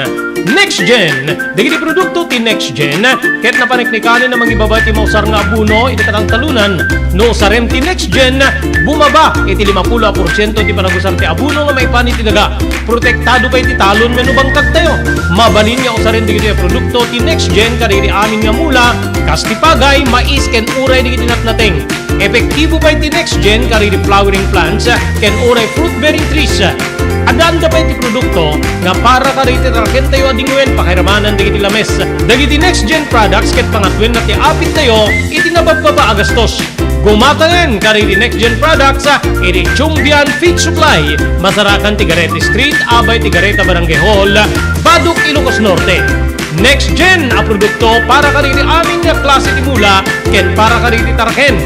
Next Gen. Dagiti produkto ti Next Gen ket napaneknekanen a mangibaba ti mausar nga abono iti katangtalonan. No usarem ti Next Gen, bumaba iti limapulo a porsiento ti panagusar ti abono nga maipan iti daga. Protektado pay ti talon wenno bangkagtayo. Mabalin nga usaren dagitoy a produkto ti Next Gen kadagiti amin nga mula, kas ti pagay, mais, ken uray dagiti natnateng. Epektibo pay ti Next Gen kadagiti flowering plants ken uray fruit-bearing trees. Addaanda pay ti produkto nga para kadagiti tarakentayo a dingwen pakairamanan dagiti lames. Dagiti Next Gen products ket pangatoenna ti apittayo iti nababbaba a gastos. Gumataen kadagiti Next Gen products iti Chumbian Feed Supply, masarakan ti Garete Street, abay ti Gareta Barangay Hall, Badoc, Ilocos Norte. Next Gen a produkto para kadagiti amin nga klase ti mula ken para kadagiti taraken.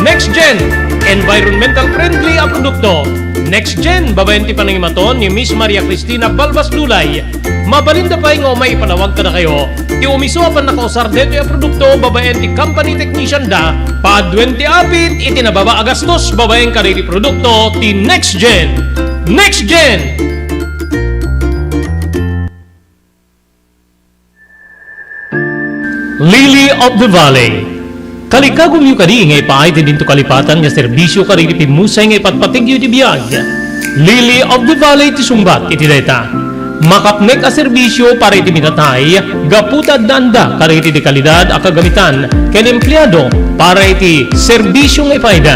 Next Gen, environmental friendly a produkto. Next Gen, babaen ti panangimaton ni Miss Maria Cristina Balbas Dulay. Mabalinda pay nga umay ipanawag kadakayo ti umiso a pannakausar daytoy a produkto babaen ti company technician da, paduen ti apit iti nababa a gastos babaen kadagiti produkto ti Next Gen. Next Gen! Lily of the Valley. Kalikagumyo kadi nga ipaay ti dinto kalipatan nga serbisio kadagiti pimmusay nga ipatpategyo iti biag? Lily of the Valley ti sungbat iti dayta. Makapnek a serbisio para iti minatay gapu ta addaanda kadagiti dekalidad a kagamitan ken empleado para iti serbisio nga ipaayda.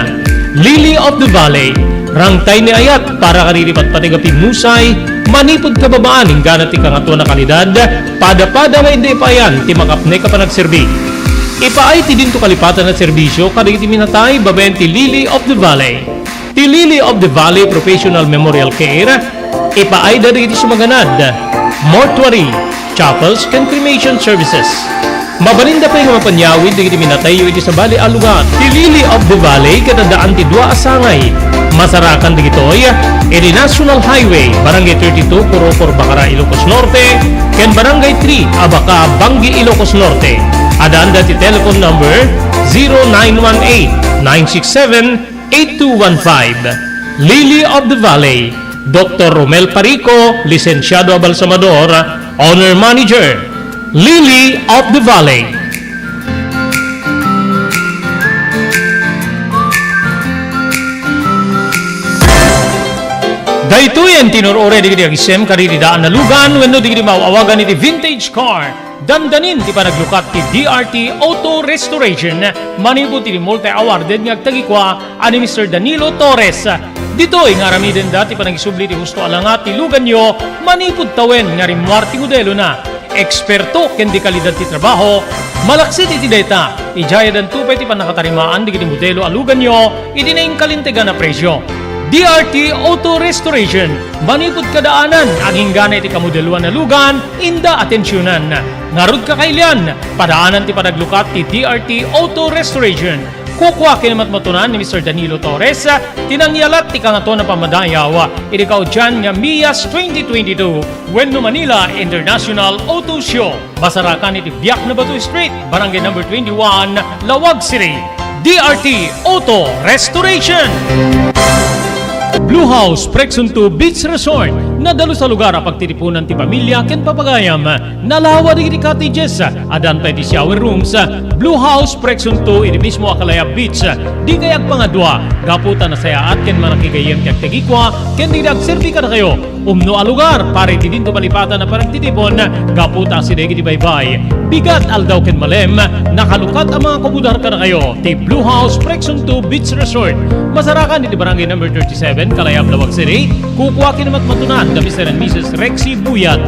Lily of the Valley, rangtay ni ayat para kadagiti patpateg a pimmusay, manipud kababaan inggana ti kangatoan a kalidad, pada-pada nga idi ipaayan ti makapnek a panagserbi. Ipaay ti dinto kalipatan a serbisio kadagiti minatay babaen ti Lily of the Valley. Ti Lily of the Valley Professional Memorial Care, ipaayda dagiti sumaganad, mortuary, chapels, ken cremation services. Mabalinda pay nga mapanyawid dagiti minatayyo iti sabali a lugar. Ti Lily of the Valley ket addaan ti dua a sangay, Masarakan dagitoy iti National Highway, Barangay thirty-two, Corocor, Bacara, Ilocos Norte, ken Barangay three, Abaca, Bangui, Ilocos Norte. Adda ti telephone number zero nine one eight, nine six seven, eight two one five. Lily of the Valley, Doctor Romel Parico, Lisensiado Abalsamador, Owner Manager, Lily of the Valley. Daytoyen ti inur-uray dagiti agisem kadagiti daan a lugan wenno dagiti maaw-awagan iti vintage car. Dandanin ti panaglukat ti D R T Auto Restoration manipud iti multi-awarded nga agtagikua a ni Mister Danilo Torres. Ditoy nga aramidenda ti panagisubli ti husto a langa ti luganyo manipud tawen nga rimmuar ti modelona. Eksperto ken de kalidad ti trabaho, malaksid iti dayta, idiay danto pay ti pannakatarimaan dagiti modelo a luganyo iti nainkalintegan a presio. D R T Auto Restoration, manipud kadaanan, agingga iti kamodeloan a lugan, inda atensionan. Ngarud, kakailian, padaanan ti panaglukat ti D R T Auto Restoration. Kukua ken matmatunan ni Mister Danilo Torres ti nangyalat ti Kangatoan a Pammadayaw iti kaudian nga Mias twenty twenty-two wenno Manila International Auto Show. Masarakan iti Biak na Bato Street, Barangay Number twenty-one, Laoag City. D R T Auto Restoration. Blue House Prexon two Beach Resort. Nadalus a lugar a pagtitipunan ti pamilya ken papagayam. Nalawa dagiti cottages, addan pay ti shower rooms. Blue House Prexon two iti mismo a Kalayab Beach. Dikay agpangadua, gapu ta nasayaat ken manakigayyem ti agtagikua ken dagiti agserbi kadakayo. Umno a lugar para iti dinto malipatan a panagtitipon, gapu ta asideg iti baybay, bigat, aldaw ken malem, nakalukat a mga kumudar kadakayo ti Blue House Prexon two Beach Resort. Masarakan iti Barangay Number thirty-seven, Kalayab, Laoag City. Kukua ken matmatunan da Mister and Missus Rexy Buyat.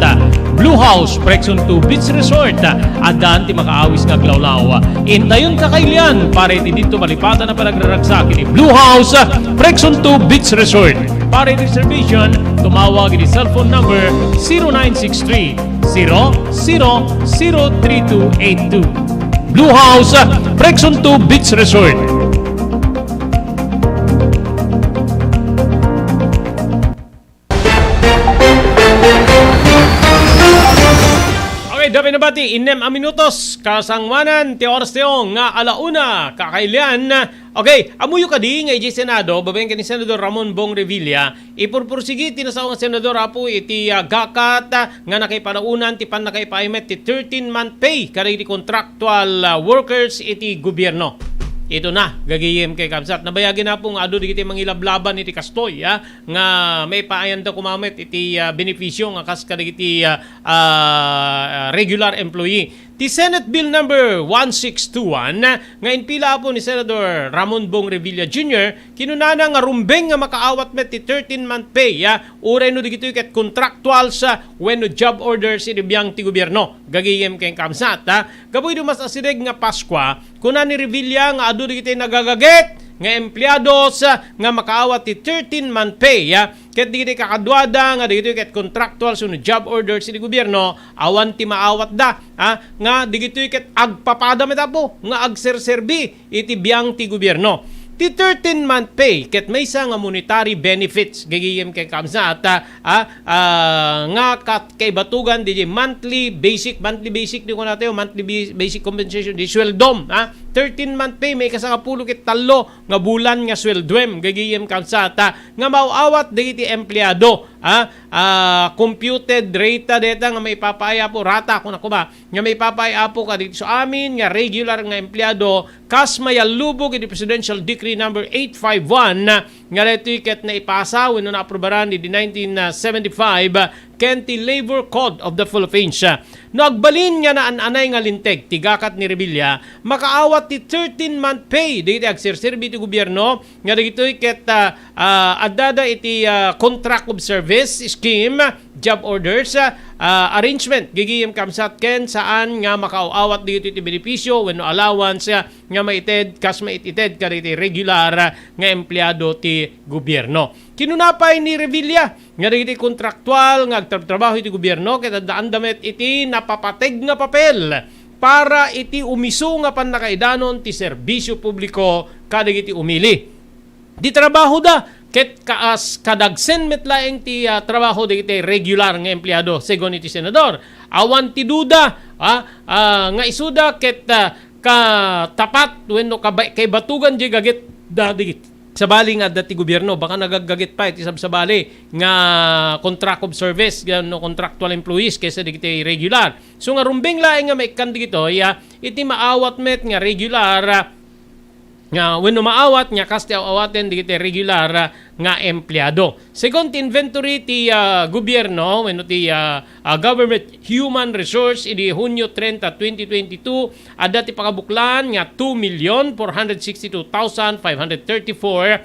Blue House Prexon two Beach Resort. Addan ti makaawis nga aglawlaw. Intayon, kakailian para iti dinto malipatan a panagraragsak iti Blue House Prexon two Beach Resort. Para iti reservation, tumawag iti cellphone number zero nine six three, zero zero zero three two eight two. Blue House, Prexon two Beach Resort. Okay, dapay nabati, innem a minutos, kasangoanan ti oras tayo nga ala una, kakailian. Okay, ammoyo kadi nga idiay Senado, babaen ken ni Senador Ramon Bong Revilla, ipurpursigi ti nasao nga senador, apo, iti, ah, gakat, ah, nga nakaipanaunan ti pannakaipaaymet ti thirteen-month pay kadagiti contractual, ah, workers iti gobierno. Ito na, gagayem ken kabsat. Nabayagin, apo, nga adu dagiti mangilablaban iti kastoy, ah, nga maipaayanda koma met iti, ah, benepisio nga kas kadagiti, ah, ah, regular employee. Ti Senate Bill number one six two one nga inpila, apo, ni Senador Ramon Bong Revilla Junior, kinunana nga rumbeng nga makaawat met ti thirteen-month pay, ah, uray no dagitoy ket contractuals, ah, wenno job orders iti biang ti gobierno. Gagayem ken kabsat, ah. Gapu idi mas asideg nga Paskua, kuna ni Revilla nga adu dagiti nagagaget nga empleados, ah, nga makaawat ti thirteen-month pay, ah, ket dagiti kakaduada nga dagitoy ket contractuals wenno job orders iti gobierno, awan ti maawatda, ah, nga dagitoy ket agpapada met, apo, nga agserserbi iti biang ti gobierno. Ti thirteen-month pay ket maysa nga monetary benefits, gagayem ken kabsat, ah, ah, nga kat-, kaibatugan di monthly basic, monthly basic di kunatayo, monthly bi-, basic compensation, di sueldom, ah. Thirteen-month pay, maikasakapulo ket tallo nga bulan nga sueldoem, gagayem kabsat, ah, nga maaw-awat dagiti empleado, ah, ah, computed rate dayta nga maipapaay, apo, rata, kuna koma, nga maipapaay, apo, kadagiti su amin nga regular nga empleado, kas mayallubog iti Presidential Decree number eight five one, nga daytoy ket naipasa wenno naaprubaran idi nineteen seventy-five, ken ti Labor Code of the Philippines. No agbalin nga naan-anay nga linteg ti gakat ni Revilla, makaawat ti thirteen-month pay dagiti agserserbi ti gobierno nga dagitoy ket, ah, ah, addada iti, ah, contract of service scheme, job orders, ah, arrangement, gagayem kabsat, ken saan nga makaaw-awat dagitoy ti benepisio wenno allowance, ah, nga maited, kas maitited kadagiti regular, ah, nga empleado ti gobierno. Kinuna pay ni Revilla nga dagiti kontraktual nga agtratrabaho iti gobierno ket addaanda met iti napapateg nga papel para iti umisu nga pannakaidanon ti serbisio publiko kadagiti umili. Ti trabahoda ket kaas kadagsen met laeng ti, ah, trabaho dagiti regular nga empleado, segun iti senador. Awan ti duda, ah, ah, nga isuda ket, ah, katapat wenno kaba-, kaibatugan diay gaget da dagiti sabali nga adda ti gobierno, baka nagaggaget pay ti sabsabali nga contract of service, nga no contractual employees kaysa dagiti regular. So nga rumbeng laeng nga maikkan dagitoy, ah, iti maawat met nga regular, ah, nga wenno maawat nga kas ti aw-awaten dagiti regular, ah, nga empleado. Segun ti inventory ti, ah, gobierno wenno ti, ah, ah, Government Human Resource idi Hunyo trenta, twenty twenty-two, adda ti pakabuklan nga two million four hundred sixty-two thousand five hundred thirty-four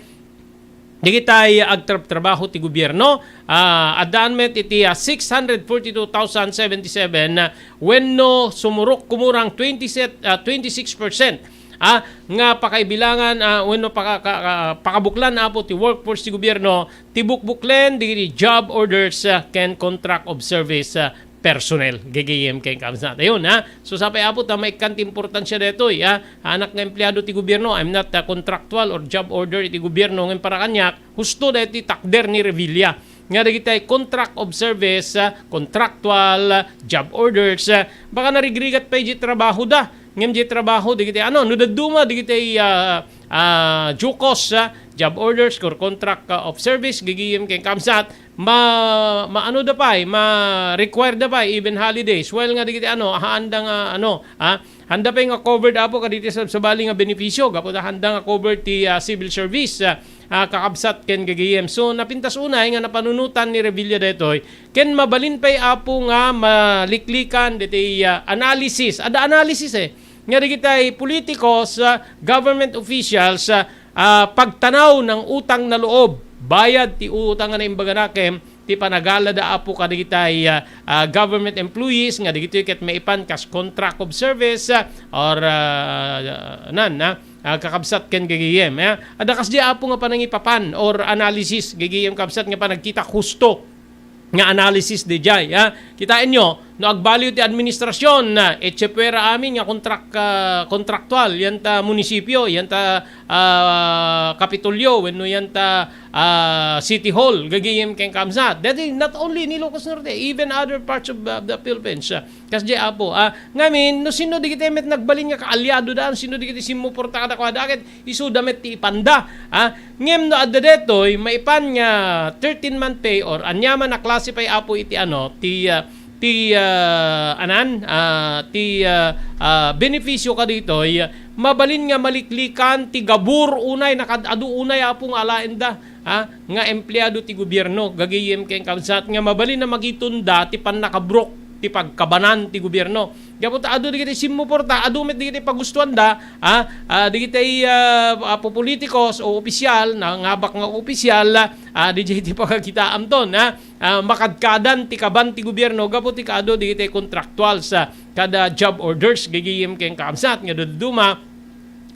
dagitay agtrabtrabaho ti gobierno. Ah, addaan met iti, ah, six hundred forty-two thousand seventy-seven, ah, wenno sumurok kumurang twenty set, ah, twenty-six percent, ah, nga pakaibilangan, ah, wenno paka-, ka-, ka-, pakabuklan, apo, ti workforce ti gobierno, ti bukbuklen dagiti job orders, ah, ken contract of service, ah, personnel. Gigim ken kabsat. Ayun, ha? So, sapay, apo, ta maikkan ti importansya daytoy, ha? Anak nga empleado ti gobierno, I'm not, ah, contractual or job order iti gobierno, ngem para kaniak, husto daytoy takder ni Revilla. Nga dagiti contract of service, ah, contractual, ah, job orders, ah, baka narigrigat pay di trabaho da. Ngem di trabaho, dagiti, ano, no dadduma, dagiti, ah, ah, jukos, ah, job orders, or contract, ah, of service, gigim ken kabsat, ma-, maano da pay, ma-require da pay, even holidays. Well, nga dagiti, ano, haanda nga, ano, ah, handa pay nga covered, apo, kaditi sa, sabali nga benepisyo, gapu ta handa nga covered ti, ah, civil service, ah, ah, kakabsat ken gagayem. So, napintas unay nga napanunotan ni Revilla daytoy, ken mabalin pay, apo, nga maliklikan diti, ah, analysis. Adda analysis, eh. Nga dagiti politiko, sa government officials, ah, ah, pagtanaw ng utang na loob, bayad ti utang nga naimbagana ken ti panagalada, apo, kadagiti, ah, ah, government employees nga dagitoy ket maipan kas contract of service, ah, or, ah, nan, ah, ah, kakabsat ken gagayem, eh. Adda kasdi, apo, nga panangipapan or analysis, gagayem, kabsat, nga panagkita husto nga analysis diay, ah. Kitaenyo, no agbaliw ti administrasyon, ah, etche puera amin nga kontrak-, ah, kontraktual, yan ta munisipyo, yan ta, ah, Kapitolyo, wenno yan ta, ah, City Hall, gagayem ken kabsat. That is not only in Ilocos Norte, even other parts of, uh, the Philippines, ah. Kasdi, apo, ah, ngamin, no sino dagiti met nagbalin nga kaalyadoda, sino dagiti simmuporta kadakuada, ket isuda met ti ipanda, ah. Ngem no adda daytoy, maipan nga thirteen-month pay or aniaman a klase pay, apo, iti, ano, ti, ah, ti, ah, anan, ah, ti, ah, ah, benepisyo kaditoy, mabalin nga maliklikan ti gabur unay, nakaad-adu unay, apo, nga alaenda, ah, nga empleado ti gobierno, gagayem ken kabsat, nga mabalin a makitenda ti pannakabrok ti pagkabanan ti gobierno. Gapu ta adu dagiti simmuporta, adu met dagiti pagustuanda, ah, ah, dagiti, ah, ah, pupulitikos o opisyal, nangabak nga opisyal, ah, diay ti pakakitaamton, ah, ah, makadkadan ti kaban ti gobierno gapu ti kaadu dagiti contractuals, ah, kada job orders, gagayem ken kabsat nga dadduma,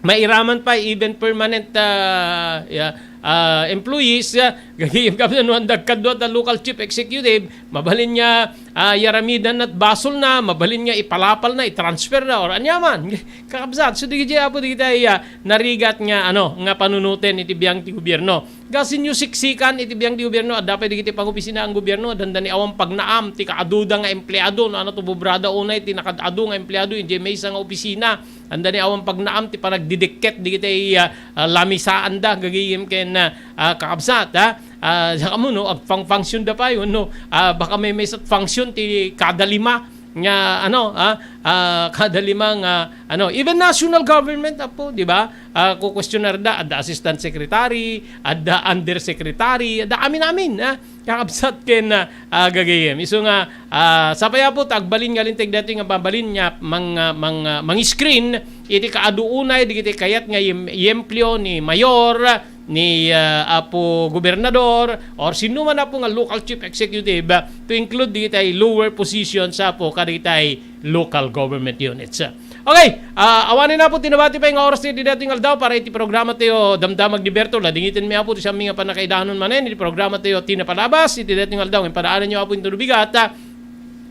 mairaman pay even permanent, ah, ya, ah, employees, ah, gagayem kabsat no andagkadua ta local chief executive, mabalin nga, ah, yaramidan na basolna, mabalin nga ipalapalna, itransferna, or aniaman. Kakabsat, so dagiti, apo, dagiti, ah, narigat nga, ano, nga panunoten iti biang ti gobierno. Gasinyo siksikan iti biang ti gobierno, adda pay dagiti pangopisina ang gobierno, dandani awan pagnaam ti kaaduda nga empleado, no, ano to bubrada unay ti nakaad-adu nga empleado, idiay maysa nga opisina, andani awan pagnaam ti panagdidikket dagiti, ah, ah, lamisaanda, gagayem ken, ah, ah, kakabsat, ah. Ah, saka mo, no, agfang-function da pay, no, ah, baka may may function ti kada lima nga, ano, ah, ah, kada lima nga, ano, even national government, apo, di ba? Ah, kukwestionar da, adda assistant secretary, adda undersecretary, adda amin-amin, ah, kakabsat ken, ah, ah, gagayem. Isu nga, ah, sapay, apo, ta agbalin nga linteg daytoy nga mabalin nga mang-, ah, mang-, ah, mang-screen iti kaadu unay dagiti kayat nga yem-, yempleo ni mayor, ni, ah, apo gobernador, or sino man, apo, nga local chief executive, ah, to include dagiti lower positions, apo, kadagiti local government units. Okay, ah, awanen, apo, ti nabati pay nga oras ti daytoy nga aldaw para iti programa tayo, Damdamag ni Berto. Ladingiten mi, apo, ti sami nga pannakaidanon manen iti programa tayo, Ti Napalabas, iti daytoy nga aldaw. Ngem padaananyo, apo, inton bigat, ah,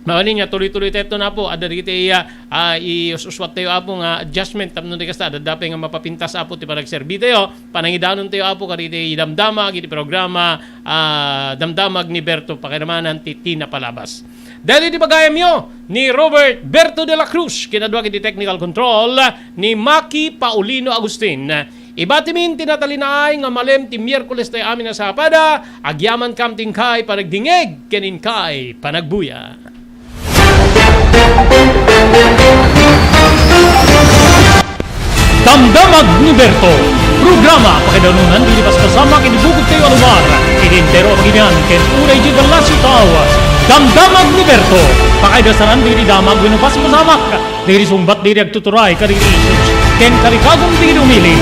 Mabalin nga, tuloy-tuloy tayo, Apo. Adda dagiti, ah, ah, ius-uswat tayo, Apo, nga adjustment tapno di kasta, adda pay nga mapapintas, Apo, ti panagserbi tayo. Panangidanon tayo, Apo, kadagiti damdamag iti programa, ah, Damdamag ni Berto, pakiramanan ti, ti napalabas. Daytoy ti bagayamyo ni Robert Berto de la Cruz, kinadua iti technical control ni Maki Paulino Agustin. Ibatimin ti natalinaay nga malem ti Miyerkules tayo amin a sapada, agyamankam ti inkay panagdingeg ken inkay panagbuya. Damdamag ni Berto, programa pakaidanunan iti paspasamak iti bukod tayo a lugar, iti entero a pagilian, ken unay iti ballasiw tao. Damdamag ni Berto, pakaidasanan iti damag wenno paspasamak, dagiti sungbat dagiti agtuturay kadagiti issues, ken kalikagum dagiti umili.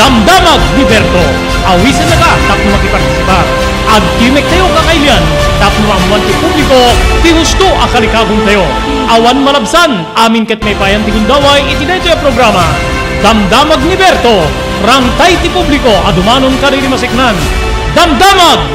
Damdamag ni Berto, awisennaka tapno makipartisipar. Agtimek tayo kakailian tapno maammoan ti publiko ti husto a kalikagum tayo. Awan malabsan, amin ket maipayan ti gundaway iti daytoy a programa. Damdamag ni Berto, rangtay ti publiko a dumanon kadagiti maseknan. Damdamag